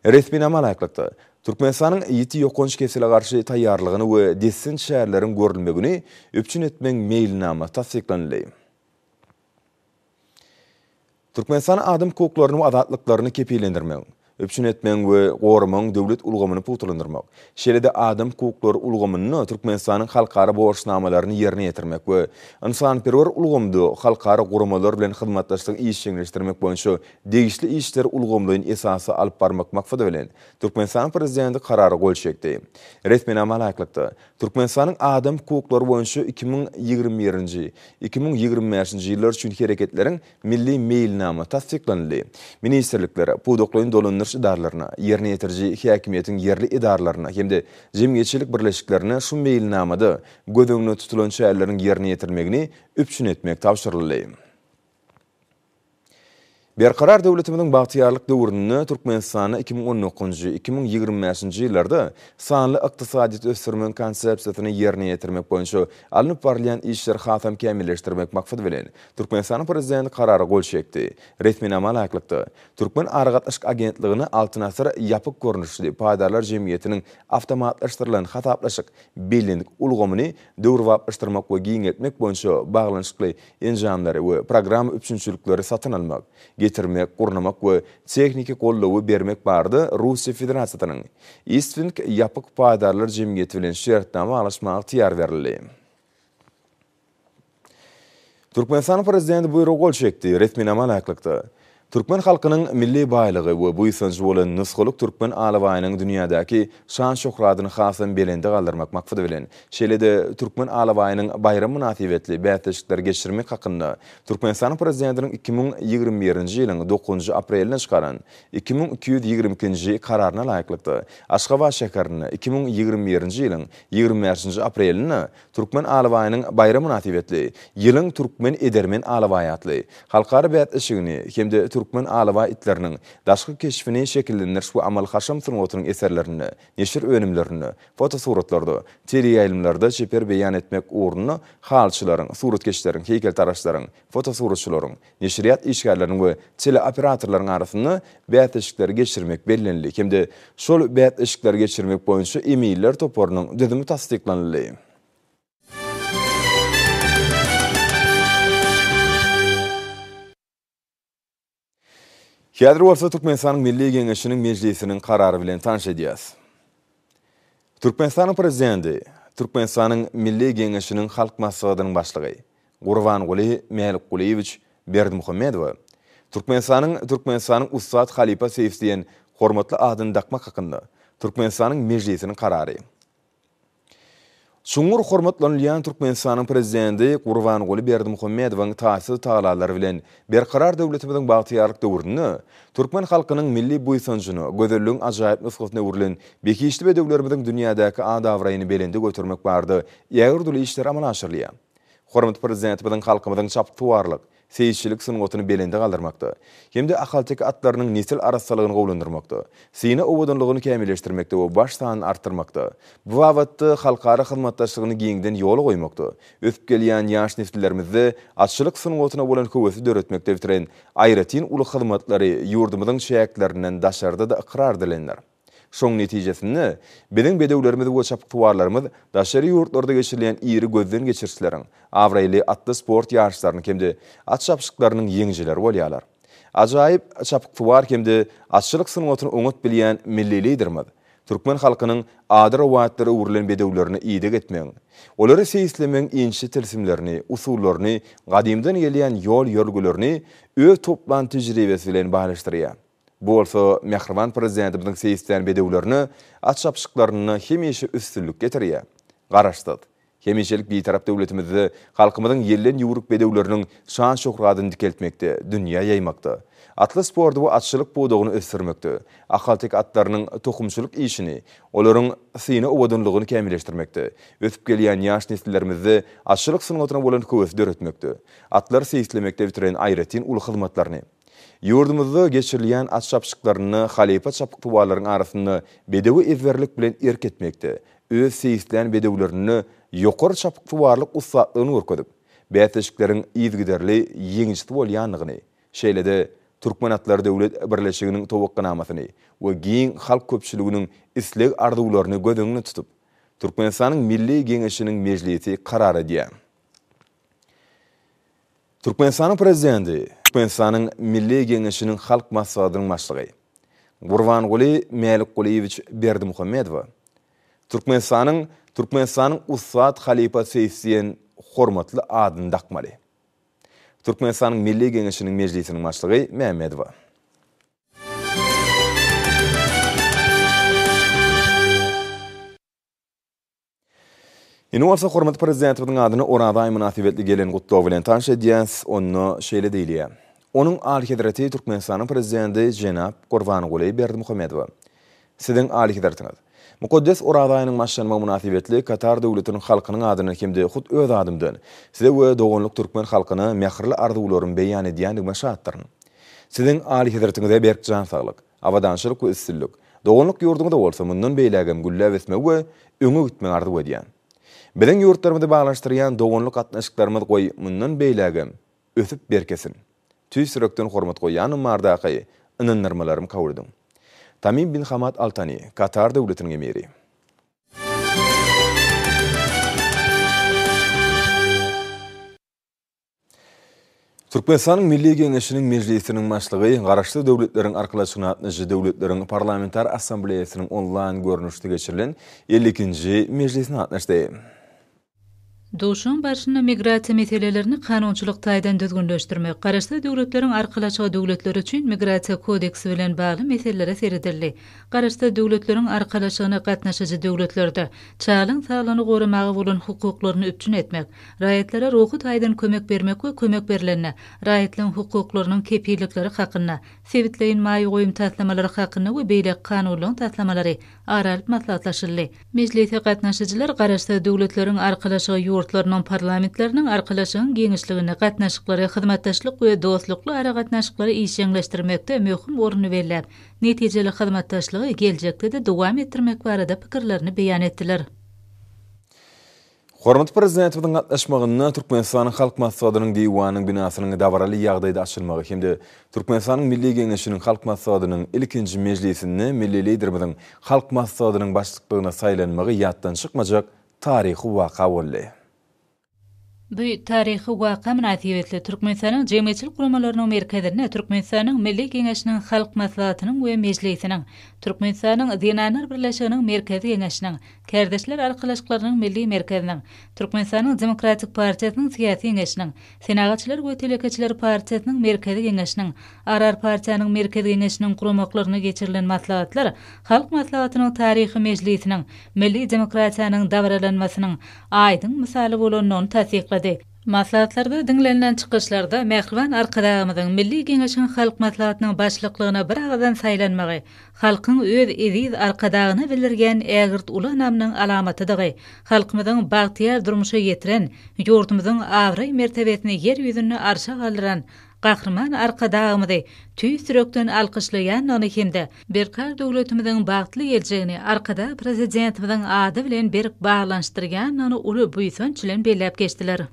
Resminama laýyklykda, Türkmenistanyň ýiti ýokanç kesele garşy taýýarlygyny we dessin çäreleriň görülmegini üpjün etmegiň meýilnamasy tassyklanyldy. Türkmenistan adam hukuklaryny we azatlyklaryny kepillendirmegiň, üpjün etmegiň we goramagyň döwlet ulgamyny pugtalandyrmak, şeýle-de adam hukuklary ulgamynda Türkmenistanyň halkara borçnamalaryny ýerine ýetirmek we ynsanperwer ulgamda halkara guramalar bilen hyzmatdaşlygy işjeňleşdirmek boýunça degişli işleri ulgamlaýyn esasda alyp barmak maksady bilen, Türkmenistanyň Prezidenti Karara gol çekdi. Resminama laýyklykda, Türkmenistanyň adam hukuklary boýunça 2021-nji, 2025-nji ýyllar üçin hereketleriň Milli meýilnama tassyklanyldy. Ministrliklere, pudaklaýyn dolandyryş edaralaryna, ýerine ýetiriji häkimiýetiň ýerli edaralaryna hem-de jemgyýetçilik birleşiklerine şu meýilnamada göz öňünde tutulan çäreleriň ýerine ýetirilmegini üpjün etmek tabşyryldy. Berkarar döwletimiziň bagtyýarlyk döwründe Türkmenistanda 2019-njy, 2025-nji ýyllarda sanly ykdysadyýeti ösdürmegiň Konsepsiýasyny ýerine ýetirmek boýunça alnyp barylýan işleri hasam kämilleşdirmek maksady bilen, Türkmenistanyň Prezidenti Karara gol çekdi. Resminama laýyklykda, Türkmen aragatnaşyk agentligine Altyn asyr ýapyk görnüşli paýdarlar jemgyýetiniň awtomatlaşdyrylan hasaplaşyk billing ulgamyny döwrebaplaşdyrmak we giňeltmek boýunça baglanyşykly enjamlary we programma üpjünçilikleri satyn almak, getirmek, gurnamak we tehniki goldawy bermek barada Russiýa Federasiýasynyň Istwink ýapyk paýdarlar jemgyýeti bilen şertnama baglaşmaga ygtyýar berildi. Türkmenistanyň Prezidenti buýruga gol çekdi. Resminama laýyklykda, türkmen halkynyň milli baýlygy we buýsanjy bolan nusgalyk türkmen alabaýynyň dünýädäki şan-şöhratyny hasam belende galdyrmak maksady bilen, şeýle-de Türkmen alabaýynyň baýramy mynasybetli bäsleşikleri geçirmek hakynda Türkmenistanyň Prezidentiniň 2021-nji ýylyň dokuzynjy aprelinde çykaran 2222-nji Kararyna laýyklykda, Aşgabat şäherinde 2021-nji ýylyň 25-nji aprelinde Türkmen alabaýynyň baýramy mynasybetli Ýylyň türkmen edermen alabaýy atly halkara bäsleşigini hem-de türkmen alabaý itleriniň daşky keşbini şekillendiriş we amaly-haşam sungatynyň eserlerinde, neşir önümlerinde, fotosuratlarda, teleýaýlymlarda çeper beýan etmek ugrunda halyçylaryň, suratkeşleriň, heýkeltaraşlaryň, fotosuratçylaryň, neşirýat işgärleriniň we teleoperatorlaryň arasynda bäsleşikleri geçirmek bellenildi hem-de şol bäsleşikleri geçirmek boýunça eminler toparynyň düzümi tassyklanyldy. Häzir bolsa Türkmenistanyň Milli Geňeşiniň Mejlisiniň Karary bilen tanyş edýäs. Türkmenistanyň Prezidenti, Türkmenistanyň Milli Geňeşiniň Halk Maslahatynyň Başlygy Gurbanguly Mälikgulyýewiç Berdimuhamedowa Türkmenistanyň Türkmenistanyň ussat halypa seýsi diýen hormatly adyny dakmak hakynda Türkmenistanyň Mejlisiniň Karary. Çuňňur hormatlanylýan Türkmenistanyň Prezidenti Gurbanguly Berdimuhamedowyň taýsyz tagallalary bilen Berkarar döwletimiziň bagtyýarlyk döwründe türkmen halkynyň milli buýsanjyna, gözelligiň ajaýyp nusgasyna öwrülen behişdi bedewlerimiziň dünýädäki at-abraýyny belende götermek barada ägirt uly işler amala aşyrylýar. Hormatly Prezidentimiziň halkymyzyň çapyksuwarlyk, seýisçilik sungatyny belende galdyrmakda hem-de ahalteke atlarynyň nesil arassalygyny gowulandyrmakda, syna owadanlygyny kämilleşdirmekde we baş sanyny artdyrmakda, bu babatda halkara hyzmatdaşlygyny giňden ýola goýmakda, ösüp gelýän ýaş nesillerimizde atçylyk sungatyna bolan höwesi döretmekde bitiren aýratyn uly hyzmatlary ýurdumyzyň çäklerinden daşarda-da ykrar edilendir. Şoň netijesinde, biziň bedewlerimiz we çapyksuwarlarymyz daşary ýurtlarda geçirilýän iri gözden geçirişleriň, abraýly atly sport ýaryşlarynyň hem-de at çapyşyklarynyň ýeňijileri bolýarlar. Ajaýyp çapyksuwar hem-de atçylyk sungatyny oňat bilýän milli Liderimiz türkmen halkynyň ady rowaýatlara öwrülen bedewlerine ideg etmegiň, olary seýislemegiň inçe tilsimlerini, usullaryny, gadymdan gelýän ýol-ýörelgelerini öz toplan tejribesi bilen baýlaşdyrýar. Bu bolsa mähriban Prezidentimiziň seýislän bedewlerine at çapyşyklarynda hemişe üstünlik getirýär. Garaşsyz, hemişelik Bitarap döwletimizde halkymyzyň ýelden ýüwrük bedewleriniň şan-şöhratyny dikeltmekde, dünýä ýaýmakda, atly sporty we atçylyk pudagyny ösdürmekde, ahalteke atlarynyň tohumçylyk işini, olaryň syna owadanlygyny kämilleşdirmekde, ösüp gelýän ýaş nesillerimizde atçylyk sungatyna bolan höwesi döretmekde, atlary seýislemekde bitiren aýratyn uly hyzmatlaryny, Ýurdumyzda geçirilýän at çapyşyklarynda halypa çapyksuwarlaryň arasynda bedewe ezberlik bilen erk etmekde, öz seýislän bedewlerinde ýokary çapyksuwarlyk ussatlygyny görkezip, bäsleşikleriň yzygiderli ýeňijisi bolýandygyny, şeýle-de Türkmen atlary döwlet birleşiginiň towakganamasyny we giň halk köpçüliginiň isleg-arzuwlaryny göz öňünde tutup, Türkmenistanyň Milli Geňeşiniň Mejlisi karar edýär. Türkmenistanyň Prezidenti, Türkmenistanyň Milli Geňeşiniň Halk Maslahatynyň Başlygy Gurbanguly Mälikgulyýewiç Berdimuhamedowa Türkmenistanyň Türkmenistanyň ussat halypa seýsi diýen hormatly adyny dakmaly. Türkmenistanyň Milli Geňeşiniň Mejlisiniň Başlygy Mämmedowa. Indi bolsa hormatly Prezidentimiziň adyna Oraza aýy mynasybetli gelen gutlag bilen tanyş edýäs. Onda şeýle diýilýär, Onuň Alyhezreti Türkmenistanyň Prezidenti jenap Gurbanguly Berdimuhamedowa. Siziň Alyhezretiňiz! Mukaddes Oraza aýynyň başlanmagy mynasybetli Katar Döwletiniň halkynyň adyndan hem-de hut öz adymdan Size we doganlyk türkmen halkyna mähirli arzuwlarymy beýan edýändigime şatdyryn. Siziň Alyhezretiňize berk jan saglyk, abadançylyk we üstünlik, doganlyk ýurduňyza bolsa mundan beýlägem gülläp ösmegi we öňe gitmegi arzuw edýän. Biziň ýurtlarymyzy baglanyşdyrýan doganlyk gatnaşyklarymyz goý mundan beýlägem ösüp berkesin. Tüýs ýürekden hormat goýýanym bardaky ynandyrmalarymy kabul ediň. Tamim bin Hamad Al Tani, Katar Döwletiniň Emiri. Türkmenistanyň Milli Geňeşiniň Mejlisiniň Başlygy Garaşsyz Döwletleriň Arkalaşygyna gatnaşyjy döwletleriň Parlamentar Assambleýasynyň onlaýn görnüşde geçirilen 52-nji mejlisine gatnaşdy. Duşuşygyň barşynda migrasiýa meselelerini kanunçylyk taýdan düzgünleşdirmek, Garaşsyz Döwletleriň Arkalaşygy döwletleri üçin Migrasiýa kodeksi bilen bagly meselelere seredildi. Garaşsyz Döwletleriň Arkalaşygyna gatnaşyjy döwletlerde çagalaryň saglygyny goramaga bolan hukuklaryny üpjün etmek, Raýatlara ruhy taýdan kömek bermek we kömek berlende, raýatlaryň hukuklarynyň kepillikleri hakynda, sebitleýin maýa goýum taslamalary hakynda we beýleki kanunlaryň taslamalary ara alyp maslahatlaşyldy. Mejlise gatnaşyjylar Garaşsyz Döwletleriň Arkalaşygy ýurtlarynyň parlamentleriniň Arkalaşygyň giňişliginde gatnaşyklary, hyzmatdaşlyk we dostlukly aragatnaşyklary işjeňleşdirmekde möhüm ornuny belläp, netijeli hyzmatdaşlygy geljekde-de dowam etdirmek barada pikirlerini beýan etdiler. Hormatly Prezidentimiziň gatnaşmagynda Türkmenistanyň Halk Maslahatynyň Diwanynyň binasynyň dabaraly ýagdaýda açylmagy hem-de Türkmenistanyň Milli Geňeşiniň Halk Maslahatynyň ilkinji mejlisinde Milli Liderimiziň Halk Maslahatynyň Başlyklygyna saýlanmagy ýatdan çykmajak taryhy waka boldy. Bu taryhy waka mynasybetli Türkmenistanyň Jemgyýetçilik guramalarynyň merkezinde Türkmenistanyň Milli Geňeşiniň Halk Maslahatynyň we Mejlisiniň, Türkmenistanyň Zenanlar birleşiginiň Merkezi Geňeşiniň, Kärdeşler arkalaşyklarynyň Milli merkeziniň, Türkmenistanyň Demokratik partiýasynyň Syýasy Geňeşiniň, Senagatçylar we telekeçiler partiýasynyň Merkezi Geňeşiniň, Arar partiýanyň Merkezi Geňeşiniň guramaklarynda geçirilen maslahatlar Halk Maslahatynyň taryhy mejlisiniň milli demokratiýanyň dabaralanmasynyň aýdyň mysaly bolandygyny tassyklady. Maslahatlarda diňlenilen çykyşlarda mähriban Arkadagymyzyň Milli Geňeşiň Halk Maslahatynyň Başlyklygyna bir agyzdan saýlanmagy halkyň öz eziz Arkadagyna bildirýän ägirt uly ynamynyň alamatydygy, halkymyzyň bagtyýar durmuşa ýetiren, ýurdumyzyň abraý-mertebesini ýer ýüzünde arşa galdyran Gahryman Arkadagymyzy tüýs ýürekden alkyşlaýandygyny hem-de Berkarar döwletimiziň bagtly geljegini Arkadag Prezidentimiziň ady bilen berk baglanyşdyrýandygyny uly buýsanç bilen belläp geçdiler.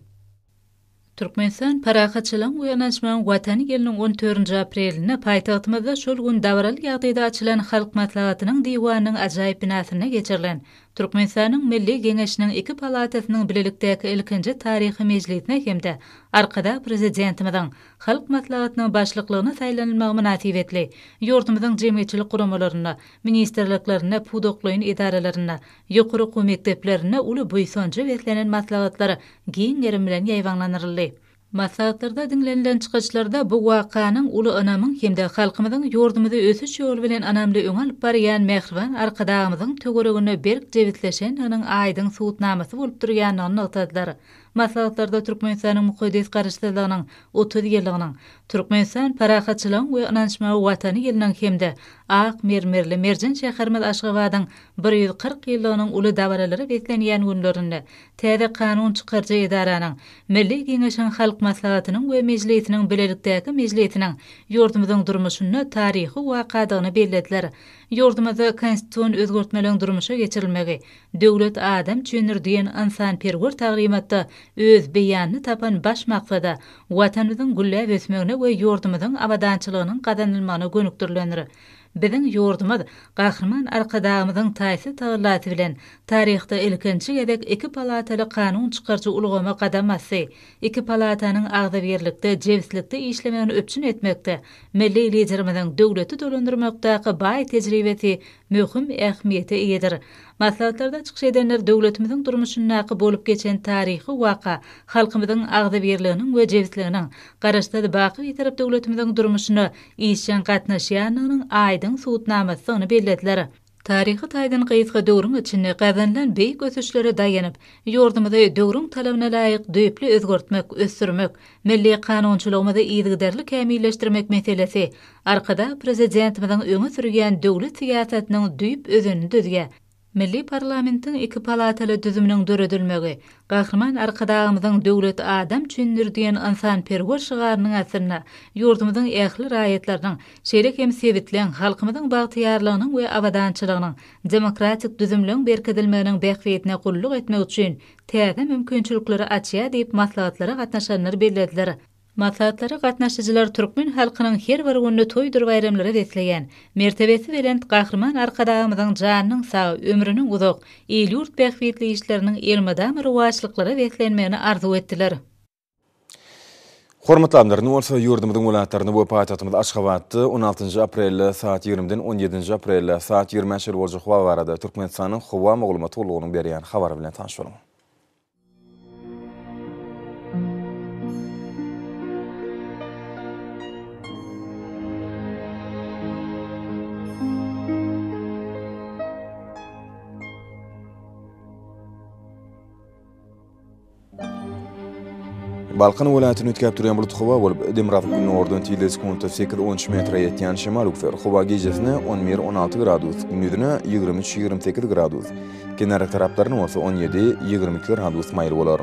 Türkmenistan parahatçylygyň we ynanyşmagyň Watany ýylynyň on dördünji aprelinde paýtagtymyzda şol gün dabaraly ýagdaýda açylan Halk Maslahatynyň Diwanynyň ajaýyp binasynda geçirilen Türkmenistanyň Milli Geňeşiniň iki palatasynyň bilelikdäki ilkinji taryhy mejlisine hem-de Arkadag Prezidentimiziň Halk Maslahatynyň Başlyklygyna saýlanylmagy mynasybetli ýurdumyzyň jemgyýetçilik guramalarynda, ministrliklerinde, pudaklaýyn edaralarynda, ýokary okuw mekdeplerinde uly buýsanja beslenen maslahatlar giň gerim bilen ýaýbaňlandyryldy. Maslahatlarda diňlenilen çykyşlarda bu wakanyň uly ynamyň hem-de halkymyzyň ýurdumyzy ösüş ýoly bilen ynamly öňe alyp barýan mähriban Arkadagymyzyň töwereginde berk jebisleşendiginiň aýdyň subutnamasy bolup durýandygyny nygtadylar. Maslahatlarda Türkmenistanyň mukaddes Garaşsyzlygynyň 30 ýyllygynyň, Türkmenistan, parahatçylygyň we ynanyşmagyň Watany ýylynyň hem-de ak mermerli merjen şäherimiz Aşgabadyň 140 ýyllygynyň uly dabaralara beslenýän günlerinde Täze kanun çykaryjy edaranyň, Milli Geňeşiň Halk Maslahatynyň we Mejlisiniň bilelikdäki mejlisiniň ýurdumyzyň durmuşynda taryhy wakadygyny bellediler. Ýurdumyzda konstitusion özgertmeleriň durmuşa geçirilmegi, Döwlet adam üçindir diýen ynsanperwer taglymatda öz beýanyny tapan baş maksada, Watanymyzyň gülläp ösmegine we ýurdumyzyň abadançylygynyň gazanylmagyna gönükdirilendir. Biziň ýurdumyz Gahryman Arkadagymyzyň taýsyz tagallasy bilen taryhda ilkinji gezek iki palataly kanun çykaryjy ulgama gadam basdy. Iki palatanyň agzybirlikde, jebislikde işlemegini üpjün etmekde milli Liderimiziň döwleti dolandyrmakdaky baý tejribesi möhüm ähmiýete eýedir. Maslahatlarda çykyş edenler döwletimiziň durmuşyndaky bolup geçen taryhy waka halkymyzyň agzybirliginiň we jebisliginiň, Garaşsyz, baky Bitarap döwletimiziň durmuşyna işjeň gatnaşýandygynyň aýdyň subutnamasydygyny bellediler. Taryhy taýdan gysga döwrüň içinde gazanylan beýik ösüşlere daýanyp, ýurdumyzy döwrüň talabyna laýyk düýpli özgertmek, ösdürmek, milli kanunçylygymyzy yzygiderli kämilleşdirmek meselesi Arkadag Prezidentimiziň öňe sürýän döwlet syýasatynyň düýp özenini düzýär. Milli parlamentiň iki palataly düzüminiň döredilmegi, Gahryman Arkadagymyzyň Döwlet adam üçindir diýen ynsanperwer şygarynyň astynda ýurdumyzyň ähli raýatlarynyň, şeýle hem sebitleň, halkymyzyň bagtyýarlygynyň we abadançylygynyň, demokratik düzümleň berkidilmeginiň bähbidine gulluk etmek üçin täze mümkinçilikleri açýar diýip maslahatlara gatnaşanlar bellediler. Maslahatlara gatnaşyjylar türkmen halkynyň her bir gününi toýdur baýramlara besleýän, mertebesi belent Gahryman Arkadagymyzyň janynyň sag, ömrüniň uzak, il-ýurt bähbitli işleriniň elmydama rowaçlyklara beslenmegini arzuw etdiler. Hormatly adamlar, indi bolsa ýurdumyzyň welaýatlarynda we paýtagtymyz Aşgabatda on altynjy aprelde saat ýigrimiden on ýedinji aprelde saat ýigrimä çenli boljak howa barada Türkmenistanyň Howa maglumat gullugynyň berýän habary bilen tanyş boluň. Balkan welaýatyny üýtgäp durýan bulut howa bolup, demirgazyk günordan tizligi sekuntda sekiz-on üç metre ýetýän şemal öwser. Howa gijesine on bir-on alty gradus, gündizine 23-28 gradus, kenar taraplarynda bolsa on ýedi, 22 gradus maýyl bolar.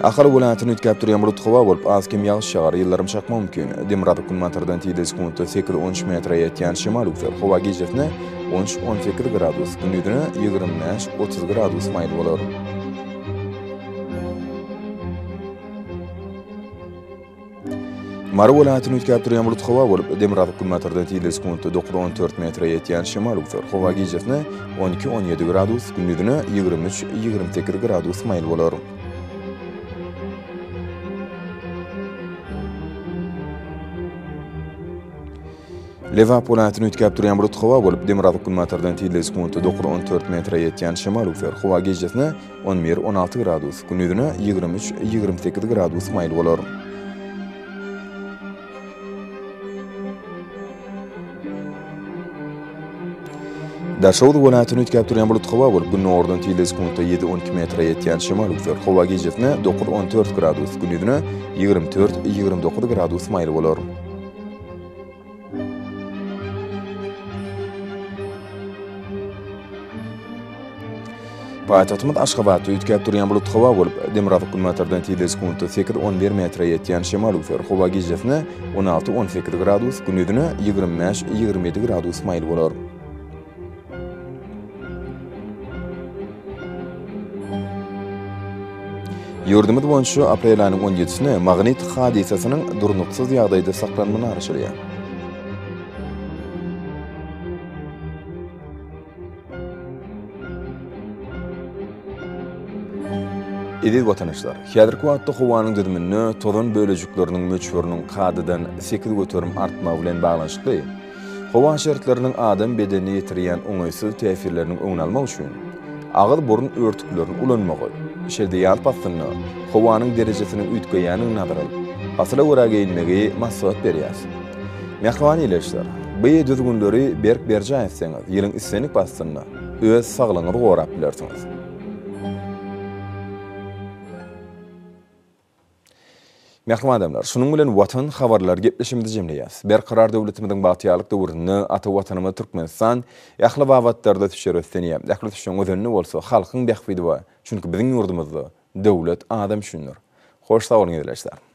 Ahal welaýatynda üýtgäp durýan bulut howa bolup, az-kem ýagyş ýagar, ýyldyrym çakmagy mümkin. Demirgazyk günbatardan tizligi sekuntda sekiz-on üç metre ýetýän şemal öwser. Howa gijesine on üç-on sekiz gradus, gündizine 25-30 gradus maýyl bolar. Mary welaýatynda üýtgäp durýan bulut howa bolup, demirgazyk-günbatardan tizligi sekuntda dokuz-on dört metre ýetýän şemal öwser. Howa gijesine on iki-on ýedi gradus, gündizine 23-28 gradus maýyl bolar. Lebap welaýatynda üýtgäp durýan bulut howa bolup, demirgazyk-günbatardan tizligi sekuntda dokuz-on dört metre ýetýän şemal öwser. Howa gijesine On bir, 16 gradus, gündizine 23, 28 gradus maýyl bolar. Daşoguz welaýatynda üýtgäp durýan bulutly howa bolup, gündogardan tizligi sekuntda ýedi, 12 metre ýetýän şemal öwser. Howa gijesine dokuz, 14 gradus, gündizine 24, 29 gradus maýyl bolar. Paýtagtymyz Aşgabatda üýtgäp durýan bulutly howa bolup, demirgazyk-günbatardan tizligi sekuntda sekiz, on bir metre ýetýän şemal öwser. Howa gijesine on alty, on sekiz gradus, gündizine 25, 27 gradus maýyl bolar. Ýurdumyz boýunça aprel aýynyň on ýedisine magnit hadysasynyň durnuksyz ýagdaýda saklanmagyna garaşylýar. Eziz watandaşlar, häzirki wagtda howanyň düzüminde tozan bölejikleriniň möçberiniň kadadan 8% artmagy bilen baglanyşykly, Howa şertleriniň adam bedenine ýetirýän oňaýsyz täsirleriniň öňüni almak üçin, agyz-burun örtüklerini ulanmagy, şeýle-de ýaz paslynda howanyň derejesiniň üýtgeýändigini nazara alyp, pasyla görä geýinmegi maslahat berýäris. Mähriban ildeşler, bu düzgünleri berk berjaý etseňiz, ýylyň islendik paslynda öz saglygyňyzy gorap bilersiňiz. Mähriban adamlar, şunuň bilen Watan habarlary gepleşigimizi jemleýäris. Berkarar döwletimiziň bagtyýarlyk döwründe ata Watanymyz Türkmenistan ähli babatlarda ösüşler ösdünýär. Ähli ösüşiň özeninde bolsa halkyň bähbidi bar. Çünki biziň ýurdumyzda döwlet adam üçindir. Hoş sag boluň ildeşler.